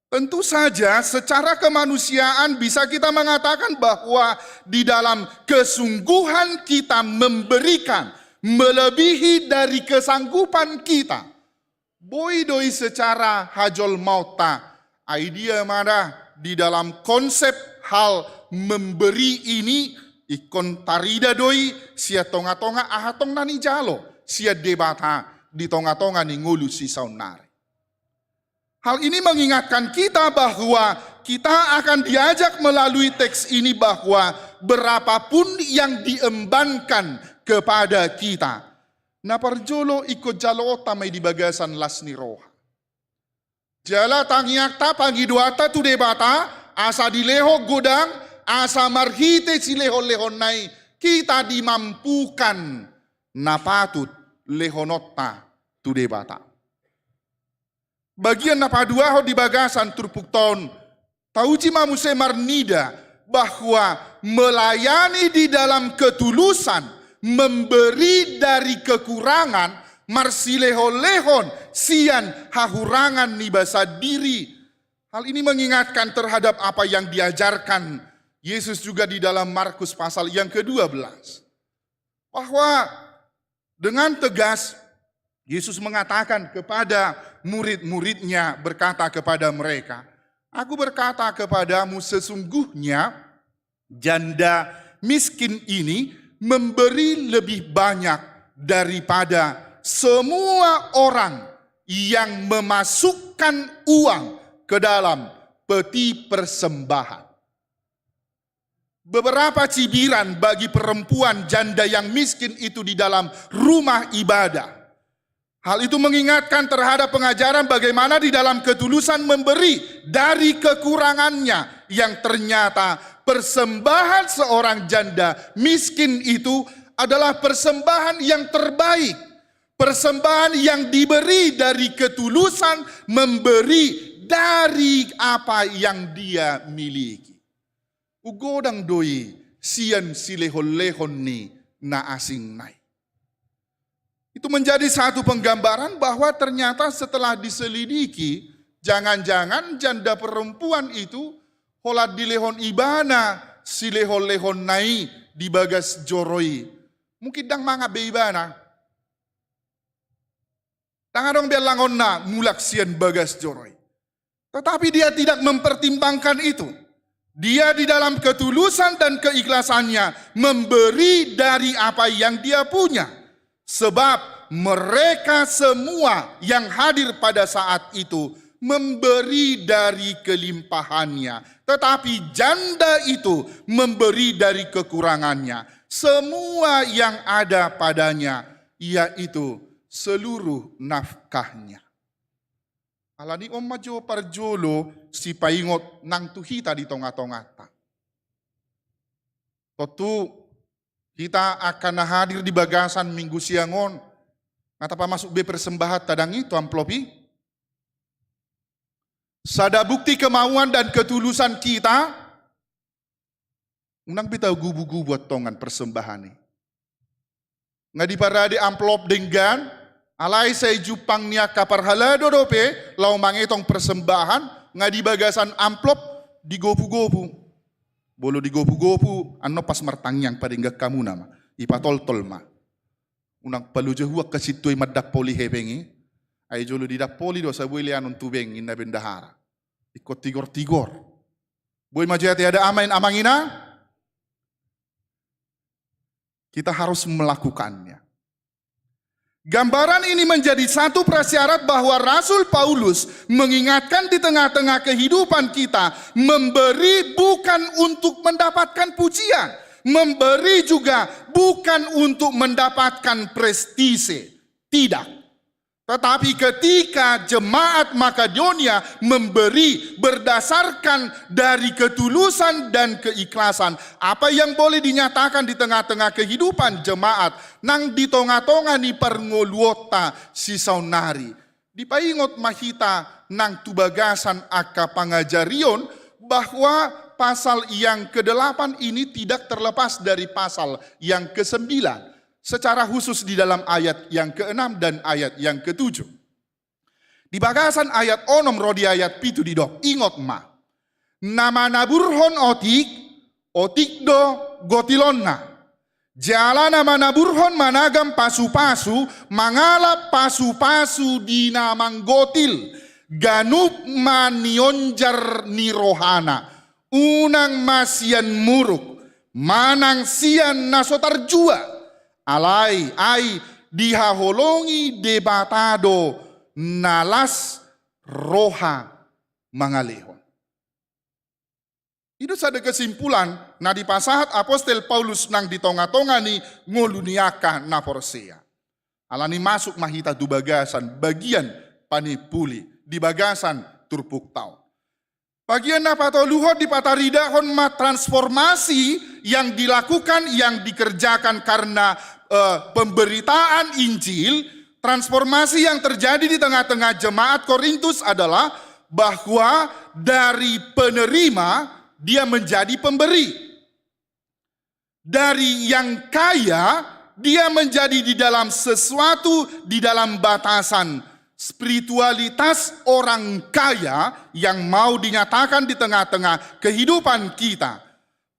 Tentu saja, secara kemanusiaan bisa kita mengatakan bahwa di dalam kesungguhan kita memberikan melebihi dari kesanggupan kita, boi do i secara hajolmaonta. Ai dia ma da di dalam konsep hal memberi ini, ingkon tarida do i sian tonga-tonga aha tong na nijalo sian Debata di tonga-tonga ni ngolu sisaonnari. Hal ini mengingatkan kita bahwa kita akan diajak melalui teks ini bahwa berapapun yang diembankan kepada kita, na parjolo ingkon jaloonta ma i di bagasan las ni roha. Jala tangiangta, pangidoanta tu Debata, asa dilehon godang, asa marhite silehon-lehonna i, kita dimampukan na patut lehononta tu Debata. Bagian na paduahon di bagasan turpukta on, tauji ma muse marnida bahwa melayani di dalam ketulusan, memberi dari kekurangan, marsilehon-lehon sian hahurangan niba sandiri. Hal ini mengingatkan terhadap apa yang diajarkan Yesus juga di dalam Markus pasal yang kedua belas. Bahwa dengan tegas, Yesus mengatakan kepada murid-muridnya, berkata kepada mereka, "Aku berkata kepadamu, sesungguhnya janda miskin ini memberi lebih banyak daripada semua orang yang memasukkan uang ke dalam peti persembahan." Beberapa cibiran bagi perempuan janda yang miskin itu di dalam rumah ibadah. Hal itu mengingatkan terhadap pengajaran bagaimana di dalam ketulusan memberi dari kekurangannya, yang ternyata persembahan seorang janda miskin itu adalah persembahan yang terbaik, persembahan yang diberi dari ketulusan, memberi dari apa yang dia miliki. Godang do i sian silehon-lehon ni na asing nai. Itu menjadi satu penggambaran bahwa ternyata setelah diselidiki, jangan-jangan janda perempuan itu holan dilehon ibana silehon-lehon nai di bagas joro i, mungkin ndang mangan be ibana. Ndang adong be langonna mulak sian bagas joro i. Tetapi dia tidak mempertimbangkan itu. Dia di dalam ketulusan dan keikhlasannya memberi dari apa yang dia punya. Sebab mereka semua yang hadir pada saat itu memberi dari kelimpahannya. Tetapi janda itu memberi dari kekurangannya. Semua yang ada padanya, yaitu seluruh nafkahnya. Alani on ma jo parjolo sipaingot nang tu hita di tonga-tonganta. Tontu hita angka na hadir di bagasan Minggu siang on, nga tapamasuk be persembahan ta dang i tu amplop i. Sada bukti kemauan dan ketulusan kita, unang be tagubu-gubu antongan persembahan i. Nga diparade amplop denggan, alai sai jumpang ni angka parhalado dope laho mangetong persembahan, nga di bagasan amplop digopu-gopu. Molo digopu-gopu, annon pas martangiang padenggan hamuna ma, ipatoltol ma. Unang paloja huang hasintua i mandampoli hepeng i, ai jolo didampoli do asa boi leanon tu bank, ninna bendahara. Ingkon tigor-tigor. Boi ma jo ate ada amang, amang inang. Kita harus melakukannya. Gambaran ini menjadi satu prasyarat bahwa Rasul Paulus mengingatkan di tengah-tengah kehidupan kita, memberi bukan untuk mendapatkan pujian, memberi juga bukan untuk mendapatkan prestise. Tidak. Tetapi ketika jemaat Makedonia memberi berdasarkan dari ketulusan dan keikhlasan, apa yang boleh dinyatakan di tengah-tengah kehidupan jemaat nang di tonga-tonga ni parngoluonta sisaonnari? Dipaingot ma hita nang tu bagasan angka pangajarion bahwa pasal yang kedelapan ini tidak terlepas dari pasal yang kesembilan. Secara khusus di dalam ayat yang keenam dan ayat yang ketujuh. Di bagasan ayat onom ro di ayat pitu didok, ingot ma. Na manaburhon otik, otik do gotilonna. Jala na manaburhon managam pasu-pasu, mangalap pasu-pasu di na manggotil, ganup ma nionjar ni rohana. Unang ma sian muruk, manang sian na so tarjua, alai ai dihaholongi Debata do na las roha mangalehon. I do sada kesimpulan na dipasahat apostel Paulus nang di tonga-tonga ni ngolu ni angka na porsea. Alani masuk ma hita tu bagasan bagian panimpuli di bagasan turpukta on. Bagian na patoluhon dipataridahon ma transformasi yang dilakukan, yang dikerjakan karena, eh, pemberitaan Injil. Transformasi yang terjadi di tengah-tengah jemaat Korintus adalah bahwa dari penerima dia menjadi pemberi. Dari yang kaya, dia menjadi di dalam sesuatu, di dalam batasan spiritualitas orang kaya yang mau dinyatakan di tengah-tengah kehidupan kita.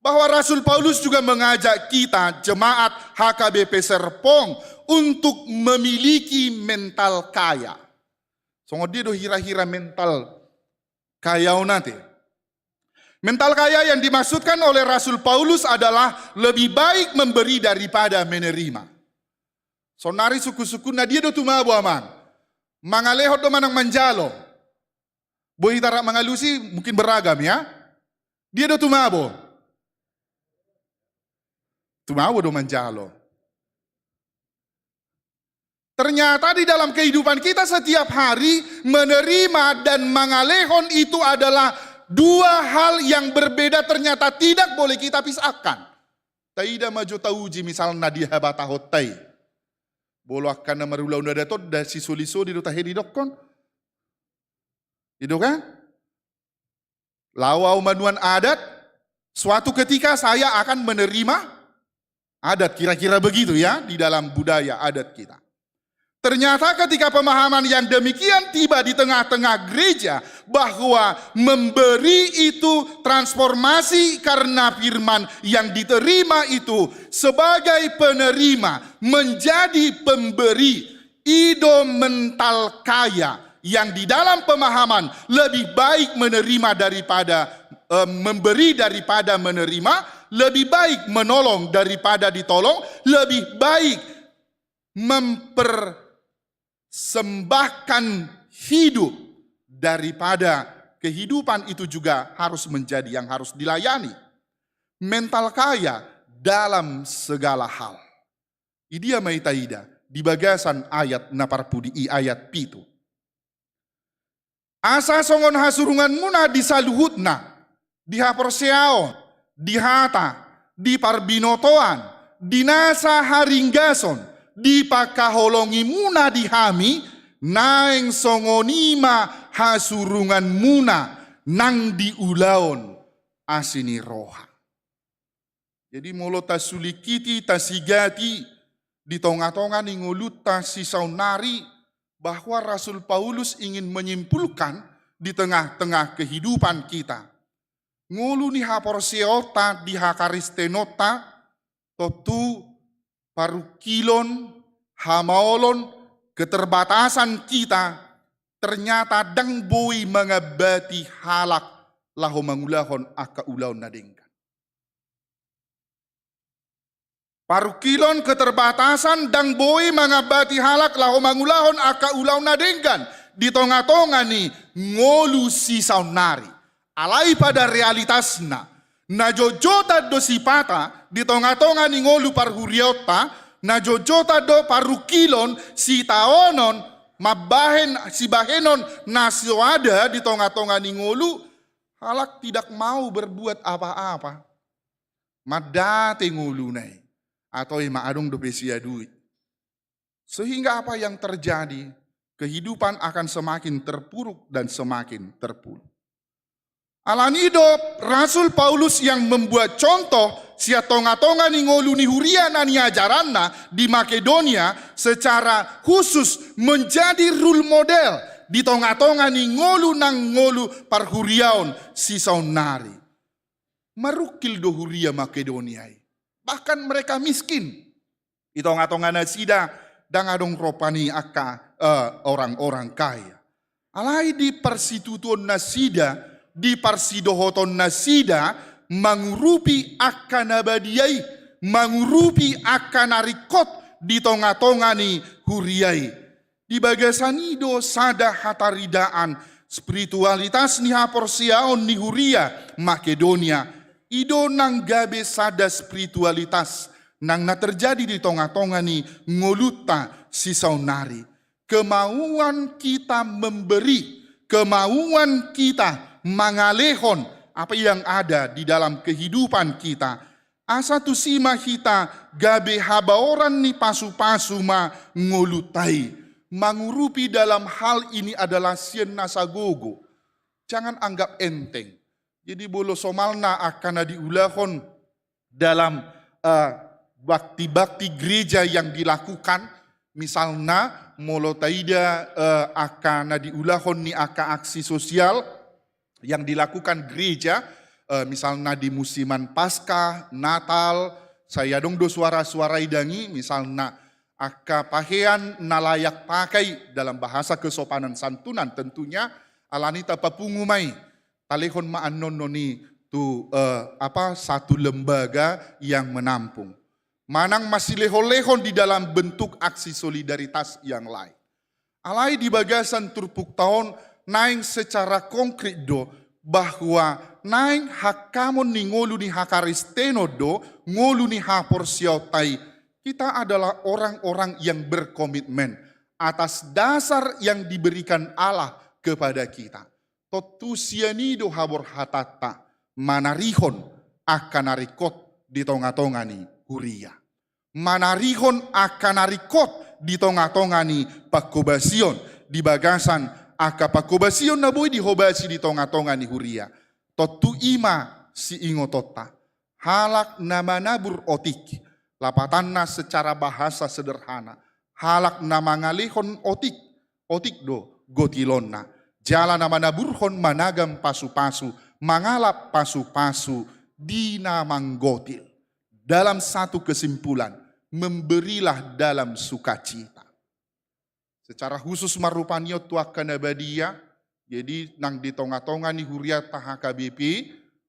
Bahwa Rasul Paulus juga mengajak kita, jemaat H K B P Serpong, untuk memiliki mental kaya. Songon dia do hira-hira mental kaya on ate. Mental kaya yang dimaksudkan oleh Rasul Paulus adalah lebih baik memberi daripada menerima. Sonari sungkun-sungkunna dia do tumabo amang? Mangalehon do manang manjalo? Boi hita rap mangalusi mungkin beragam ya. Dia do tumabo? Tumabo do manjalo. Ternyata di dalam kehidupan kita setiap hari, menerima dan mangalehon itu adalah dua hal yang berbeda, ternyata tidak boleh kita pisahkan. Taida ma jo tauji misalna di habatahonta i. Molo angka na marulaon adat on, da sisoli-soli do tahe didokkon. I do kan? Laho au manuan adat, suatu ketika saya akan menerima adat, kira-kira begitu ya, di dalam budaya adat kita. Ternyata ketika pemahaman yang demikian tiba di tengah-tengah gereja, bahwa memberi itu transformasi karena firman yang diterima itu sebagai penerima menjadi pemberi. I do mental kaya yang di dalam pemahaman lebih baik menerima daripada eh, memberi daripada menerima, lebih baik menolong daripada ditolong, lebih baik mempersembahkan hidup daripada kehidupan itu juga harus menjadi yang harus dilayani. Mental kaya dalam segala hal. Idia ma i taida di bagasan ayat na parpudi i, ayat pitu. Asa songon hasurunganmuna di saluhutna, di haporseaon, di hata, di parbinotoan, di nasa haringgason, dipangkaholongimuna di hami, naeng songon i ma hasurunganmuna nang di ulaon asi ni roha. Jadi molo tasulingkiti, tasigati di tonga-tonga ni ngolunta sisaonnari, bahwa Rasul Paulus ingin menyimpulkan di tengah-tengah kehidupan kita, ngolu ni haporseaonta di hakaristenonta, tontu parungkilon, hamaolon, keterbatasan kita ternyata ndang boi mangambati halak laho mangulahon angka ulaon na denggan. Parungkilon, keterbatasan ndang boi mangambati halak laho mangulahon angka ulaon na denggan di tonga-tonga ni ngolu sisaonnari. Alai pada realitasna, na jotjotan do sipata di tonga-tonga ni ngolu parhuriaonta, na jotjotan do parungkilon, sitaonon, mambahen sibahenon na soada di tonga-tonga ni ngolu, halak tidak mau berbuat apa-apa. Mandate ngoluna i, atau ima adong dope siaduit. Sehingga apa yang terjadi? Kehidupan akan semakin terpuruk dan semakin terpuruk. Alani do Rasul Paulus yang membuat contoh sian tonga-tonga ni ngolu ni huria na niajaranna di Makedonia secara khusus menjadi role model di tonga-tonga ni ngolu nang ngolu parhuriaon sisaonnari. Marungkil do huria Makedonia i. Bahkan mereka miskin. Di tonga-tonga nasida ndang adong ropa ni angka, eh, orang-orang kaya. Alai di parsitutuon nasida, di parsidohoton nasida, mangurupi angka na badia i, mangurupi angka na ringkot di tonga-tonga ni huria i. Di bagasan i do sada hataridaan spiritualitas ni haporseaon ni huria Makedonia. I do nang gabe sada spiritualitas nang na terjadi di tonga-tonga ni ngolunta sisaonnari. Kemauan kita memberi, kemauan kita mangalehon apa yang ada di dalam kehidupan kita. Asa tusi ma hita gabe habaoran ni pasu-pasu ma ngolunta i. Mangurupi dalam hal ini adalah sian nasa gogo. Jangan anggap enteng. Jadi molo somalna angka na diulahon dalam, eh, bakti-bakti gereja yang dilakukan, misalna molo taida, eh, angka na diulahon ni angka aksi sosial, yang dilakukan gereja, eh, misalna di musiman Paskah, Natal, sai adong do suara-suara i dang i, misalna angka pahean na layak pakai, dalam bahasa kesopanan santunan tentunya, alani tapapungu ma i, talehon ma annon on i tu, eh, apa, satu lembaga yang menampung. Manang masilehon-lehon di dalam bentuk aksi solidaritas yang lain. Alai di bagasan turpukta on naeng secara konkret do bahwa naeng hangkamon ni ngolu ni hakaristenon do ngolu ni haporseaonta i. Kita adalah orang-orang yang berkomitmen atas dasar yang diberikan Allah kepada kita. Tontu sian i do haborhatanta manarihon angka na ringkot di tonga-tonga ni huria. Manarihon angka na ringkot di tonga-tonga ni panghobasion, di bagasan angka panghobasion na boi dihobasi di tonga-tonga ni huria. Tontu i ma siingotonta. Halak na manabur otik, lapatanna secara bahasa sederhana, halak na mangalehon otik, otik do gotilonna. Jala na manaburhon managam pasu-pasu, mangalap pasu-pasu di na manggotil. Dalam satu kesimpulan, memberilah dalam sukacita. Secara khusus ma rupani on tu angka na badia, jadi nang di tonga-tonga ni hurianta H K B P,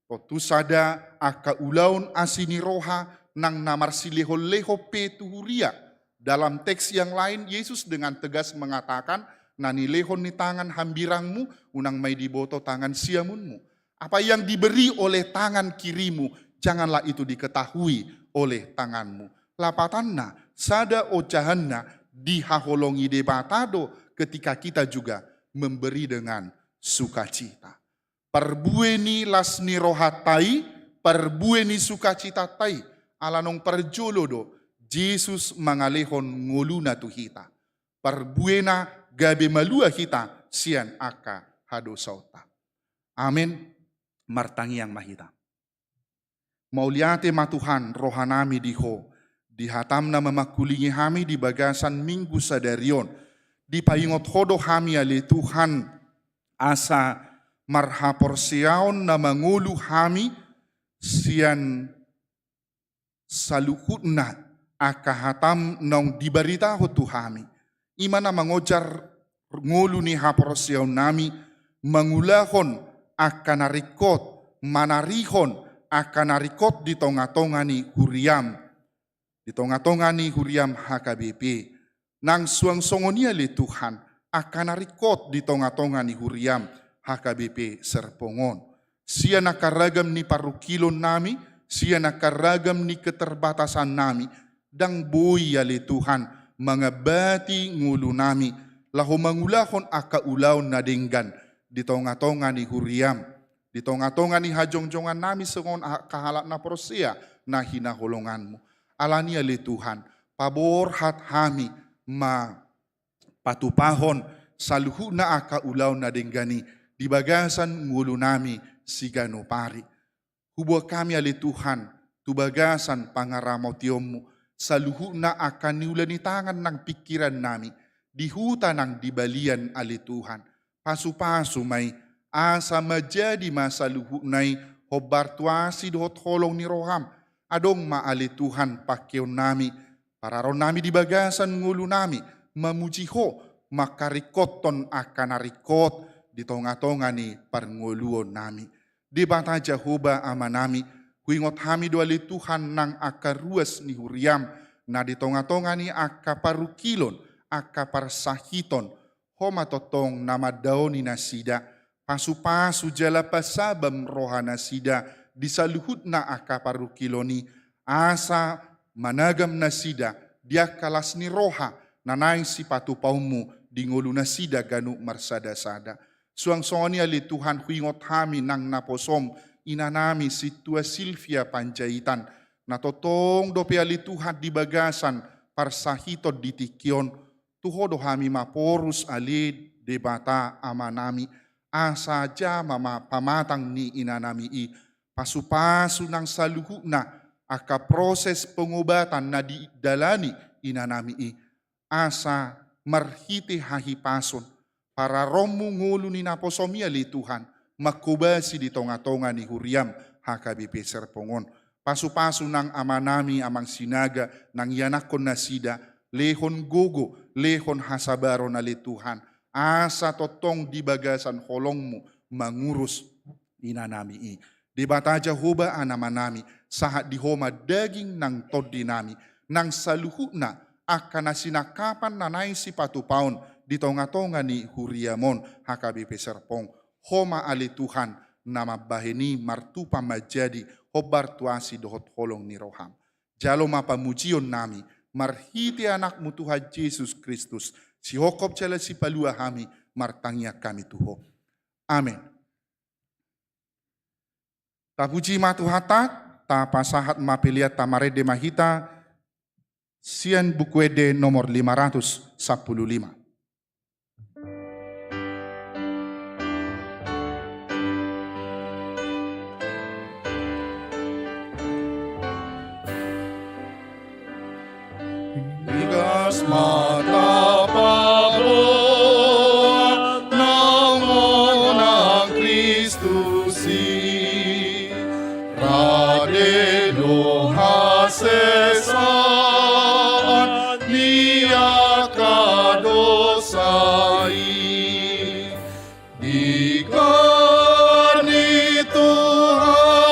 Tontu sada angka ulaon asi ni roha nang na marsilehonlehon pe tu huria. Dalam teks yang lain, Yesus dengan tegas mengatakan, na nilehon ni tangan hambirangmu, unang ma i diboto tangan siamunmu. Apa yang diberi oleh tangan kirimu, janganlah itu diketahui oleh tanganmu. Lapatanna, sada ojahanna dihaholongi Debata do ketika kita juga memberi dengan sukacita. Parbue ni las ni rohanta i, parbue ni sukacitanta i, ala naung parjolo do Jesus mangalehon ngoluna tu hita. Parbuena gabe malua hita sian angka hadosaonta. Amen. Martangiang ma hita. Mauliate ma Tuhan rohanami di Ho, di hatam na mamangkulingi hami di bagasan Minggu sadari on. Dipaingot Ho do hami ale Tuhan, asa marhaporseaon na mangolu hami sian saluhutna angka hatam naung dibaritahon tu hami. I ma na mangojar ngolu ni haporseaonnami, mangulahon angka na ringkot, manarihon angka na ringkot di tongatonga ni huriam, di tongatonga ni huriam H K B P. Nang suang songon i ale Tuhan, angka na ringkot di tongatonga ni huriam H K B P Serpong on. Sian angka ragam ni parungkilonnami, sian angka ragam ni keterbatasannami, ndang boi ale Tuhan mangambati ngolunami, laho mangulahon angka ulaon na denggan di tongatonga ni huriam, di tongatonga ni hajongjongannami songon angka halak na porsea na hinaholonganmu. Alani i ale Tuhan, paborhat hami ma patupahon saluhutna angka ulaon na denggan i di bagasan ngolunami siganup ari. Huboan hami ale Tuhan tu bagasan pangaramotionmu saluhutna angka niula ni tangan nang pingkirannami, di huta nang di balian ale Tuhan. Pasupasu ma i, asa manjadi ma saluhutna i hombar tu asi dohot holong ni roham. Adong ma ale Tuhan pangkeonnami, pararonnami di bagasan ngolunami, mamuji Ho, mangkaringkothon angka na ringkot di tongatonga ni parngoluonnami. Debata Jahowa Amanami, huingot hami do ale Tuhan nang angka ruas ni huriam, na di tongatonga ni angka parungkilon, angka parsahiton, Ho ma tongtong na mandaoni nasida, pasupasu jala pasabam rohanasida di saluhutna angka parungkilon i, asa managam nasida di angka las ni roha na naeng sipatupaonmu di ngolunasida ganup marsadasada. Suang songon i ale Tuhan huingot hami nang naposom inanami Sintua Silvia Panjaitan, na tongtong dope ale Tuhan di bagasan parsahiton di tingki on, tu Ho do hami maporus ale Debata Amanami, asa jamah ma pamatang ni inanami i, pasupasu nang saluhutna angka proses pengobatan na didalani inanami i, asa marhite hahipason, pararonmu ngolu ni naposom i ale Tuhan, mangkobasi di tongatonga ni huriam H K B P Serpong on. Pasupasu nang amanami Amang Sinaga, nang ianakhon nasida, lehon gogo, lehon hasabaron ale Tuhan, asa tongtong di bagasan holongmu mangurus inanami i. Debata Jahowa Amanami, sahat di Ho ma daging nang tondinami, nang saluhutna angka na sinangkapan na naeng sipatupaon di tongatonga ni huriam on H K B P Serpong. Ho ma ale Tuhan na mambahen i martupa manjadi hombar tu asi dohot holong ni roham. Jalo ma pamujionnami marhite Anakmu Tuhan Jesus Kristus, sihophop jala sipalua hami, martangiang hami tu Ho. Amen. Tapuji ma Tuhanta, tapasahat ma pelean, tamarende ma hita sian Buku Ende nomor lima ratus sampulu lima. Igas ma tapaboa naung monang Kristus i, rade do hasesaan ni angka dosa i. Di goar ni Tuhan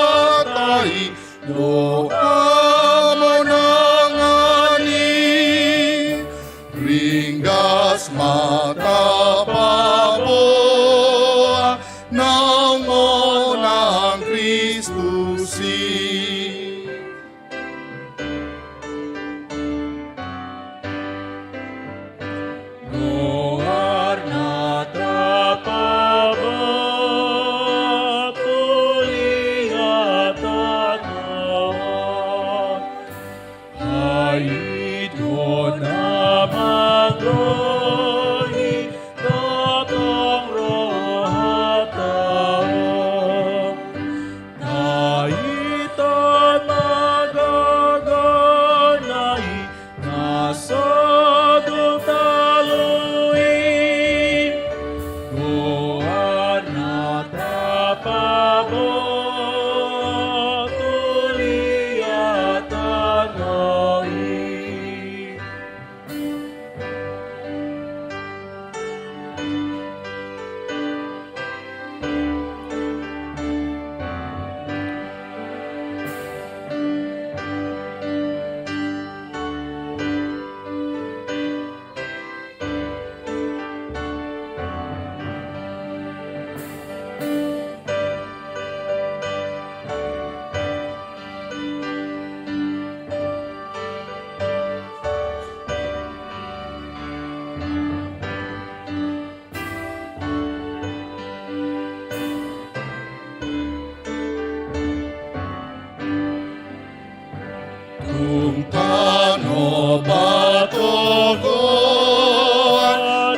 Ano patogoan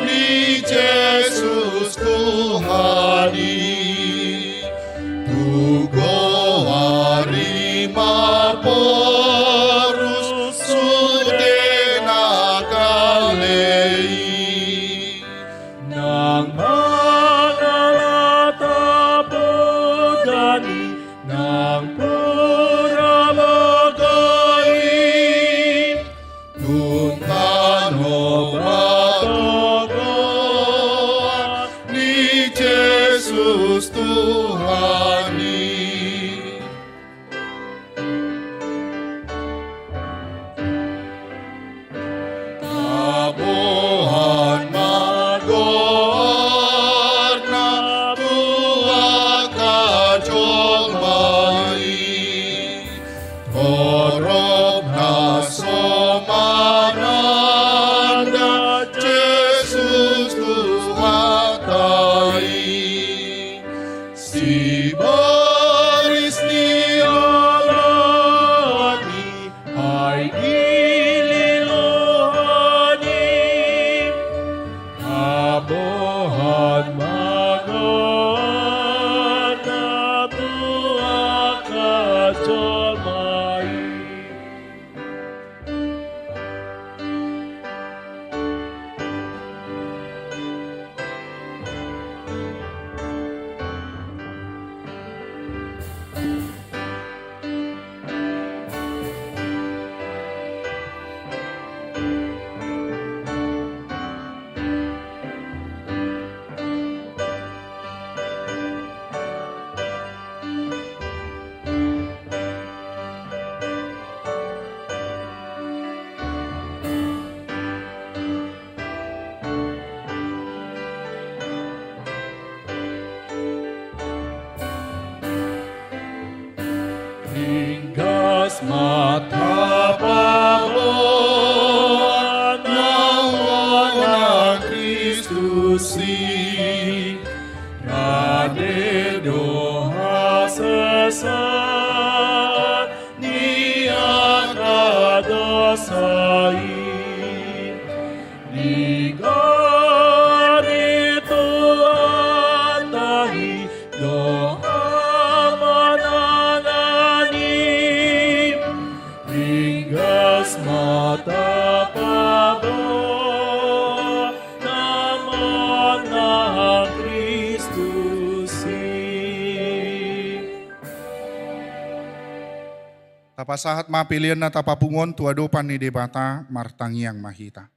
ni Jesus Tuhan i, tu goar i ma porus sude na kale i. Nang mangalata podan i, nang pura logo i, tung tano patogoan ni Jesus Tuhan i. Taboan ma goarna tu angka jolma i, torop na so mananda Jesus Tuhanta i. Sibolis ni olat i, ai gililohan i, taboan ma goarna tu angka jolma i. Ringgas ma tapaboa na nang Kristus i, rade do hasesaan ni angka dosa i. Di gari Tuhanta i do hamonangan i, ringgas ma tapaboa na nang Kristus i. Tapasahat ma pelean na tapapungu on tu adopan ni Debata, martangiang ma hita.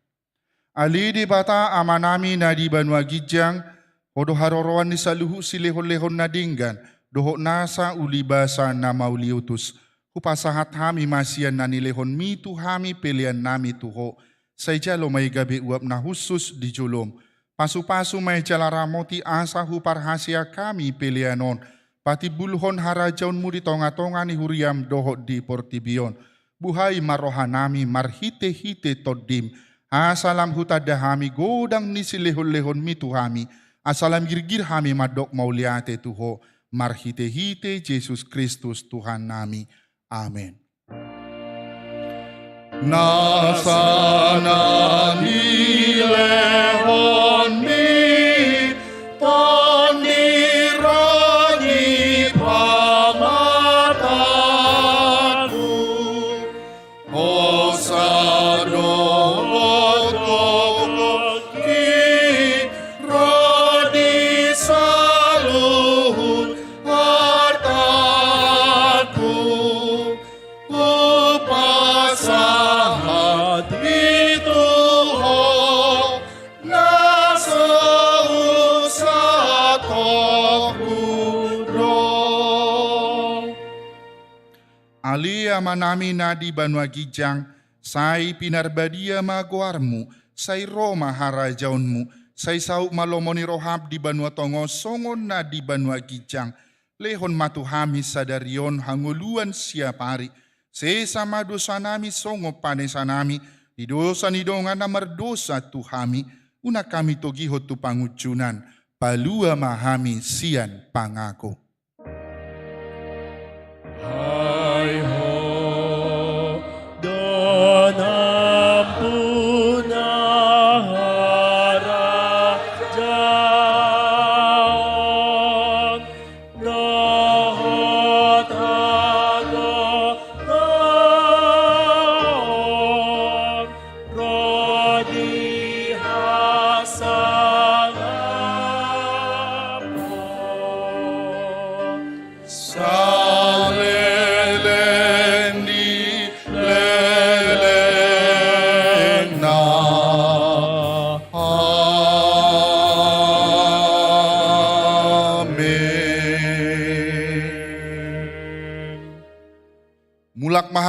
Ale Debata Amanami na di banua ginjang, Ho do haroroan ni saluhut silehonlehon na denggan dohot nasa ulibasa na mauliutus. Hupasahat hami ma sian na nilehonMi tu hami peleannami tu Ho. Sai jalo ma i gabe uap na hushus di joloM. Pasupasu ma i jala ramoti asa huparhaseang hami pelean on patimbulhon harajaonMu di tongatonga ni huriaM dohot di portibi on. Buhai ma rohanami marhitehite TondiM, asa lam hutanda hami godang ni silehonlehonMi tu hami, asa lam girgir hami mandok mauliate tu Ho, marhitehite Jesus Kristus Tuhannami. Amen. Nasa na nilehonMi, Tondi ro di pamatangku, hosa dohot gokhonki ro di saluhut artangku. Hupasahat i tu Ho, na so husatongku do. Ale Amanami na di banua ginjang, sai pinarbadia ma goarMu, sai ro ma harajaonMu, sai saut ma lomo ni rohaM di banua tonga on songon na di banua ginjang. Lehon ma tu hami sadari on hangoluan siapari. Sesa ma dosanami songon panesanami di dosa ni dongan na mardosa tu hami. Unang hami togihon tu pangunjunan, palua ma hami sian pangago. Ai Ho do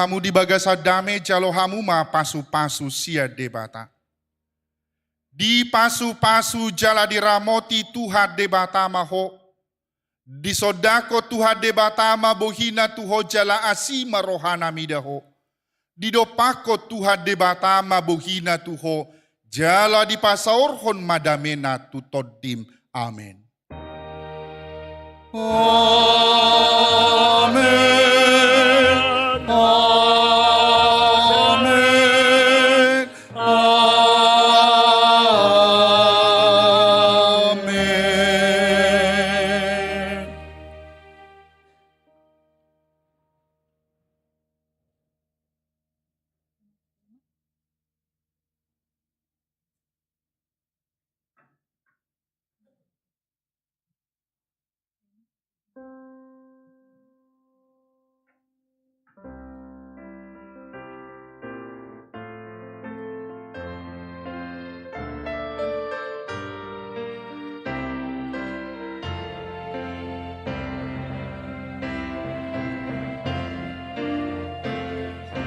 Hamu di bagasan dame, jalo hamu ma pasupasu sian Debata. Dipasupasu jala diramoti Tuhan Debata ma ho. Disondangkon Tuhan Debata ma bohina tu ho jala asi ma rohana mida ho. Didompakkon Tuhan Debata ma bohina tu ho jala dipasaorhon ma damena tu tondim. Amen. Amen. Amen. Amen.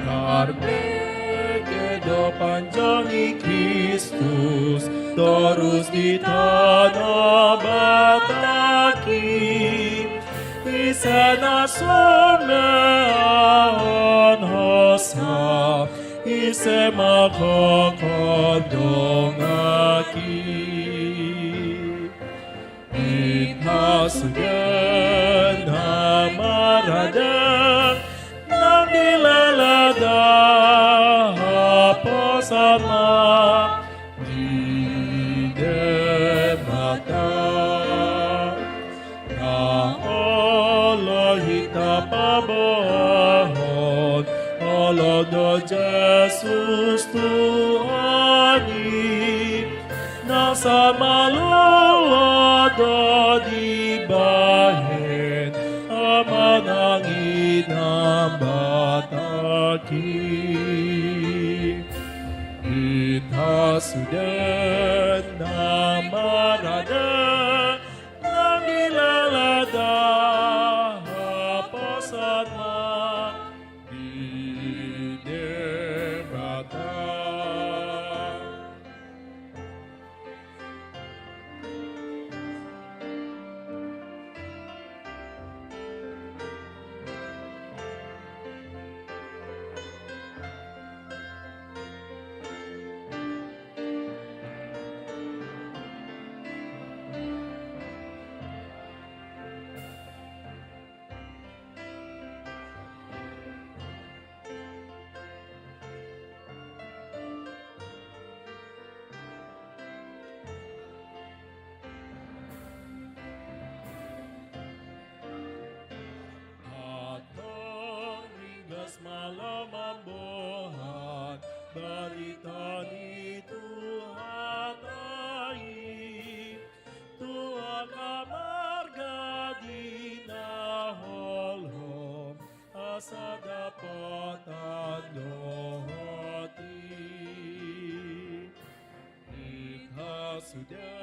Tarbege do panjang ni Kristus torus di tano Batak i. Ise na sumeahon hosa, ise ma gokhon dongaki. Inna sude na marade, nang dilala da haposan na di Debata. Na olo hita paboahon, olo do Jesus Tuhan i, na samalua do dibahen Ama nang Ina Batak i. Hita sude na marade, nang dilala da haposan na di Debata. Antong ringgas ma laho mamboan barita ni Tuhanta i tu angka marga di na holhom, asa dapotan dohot i. Hita sude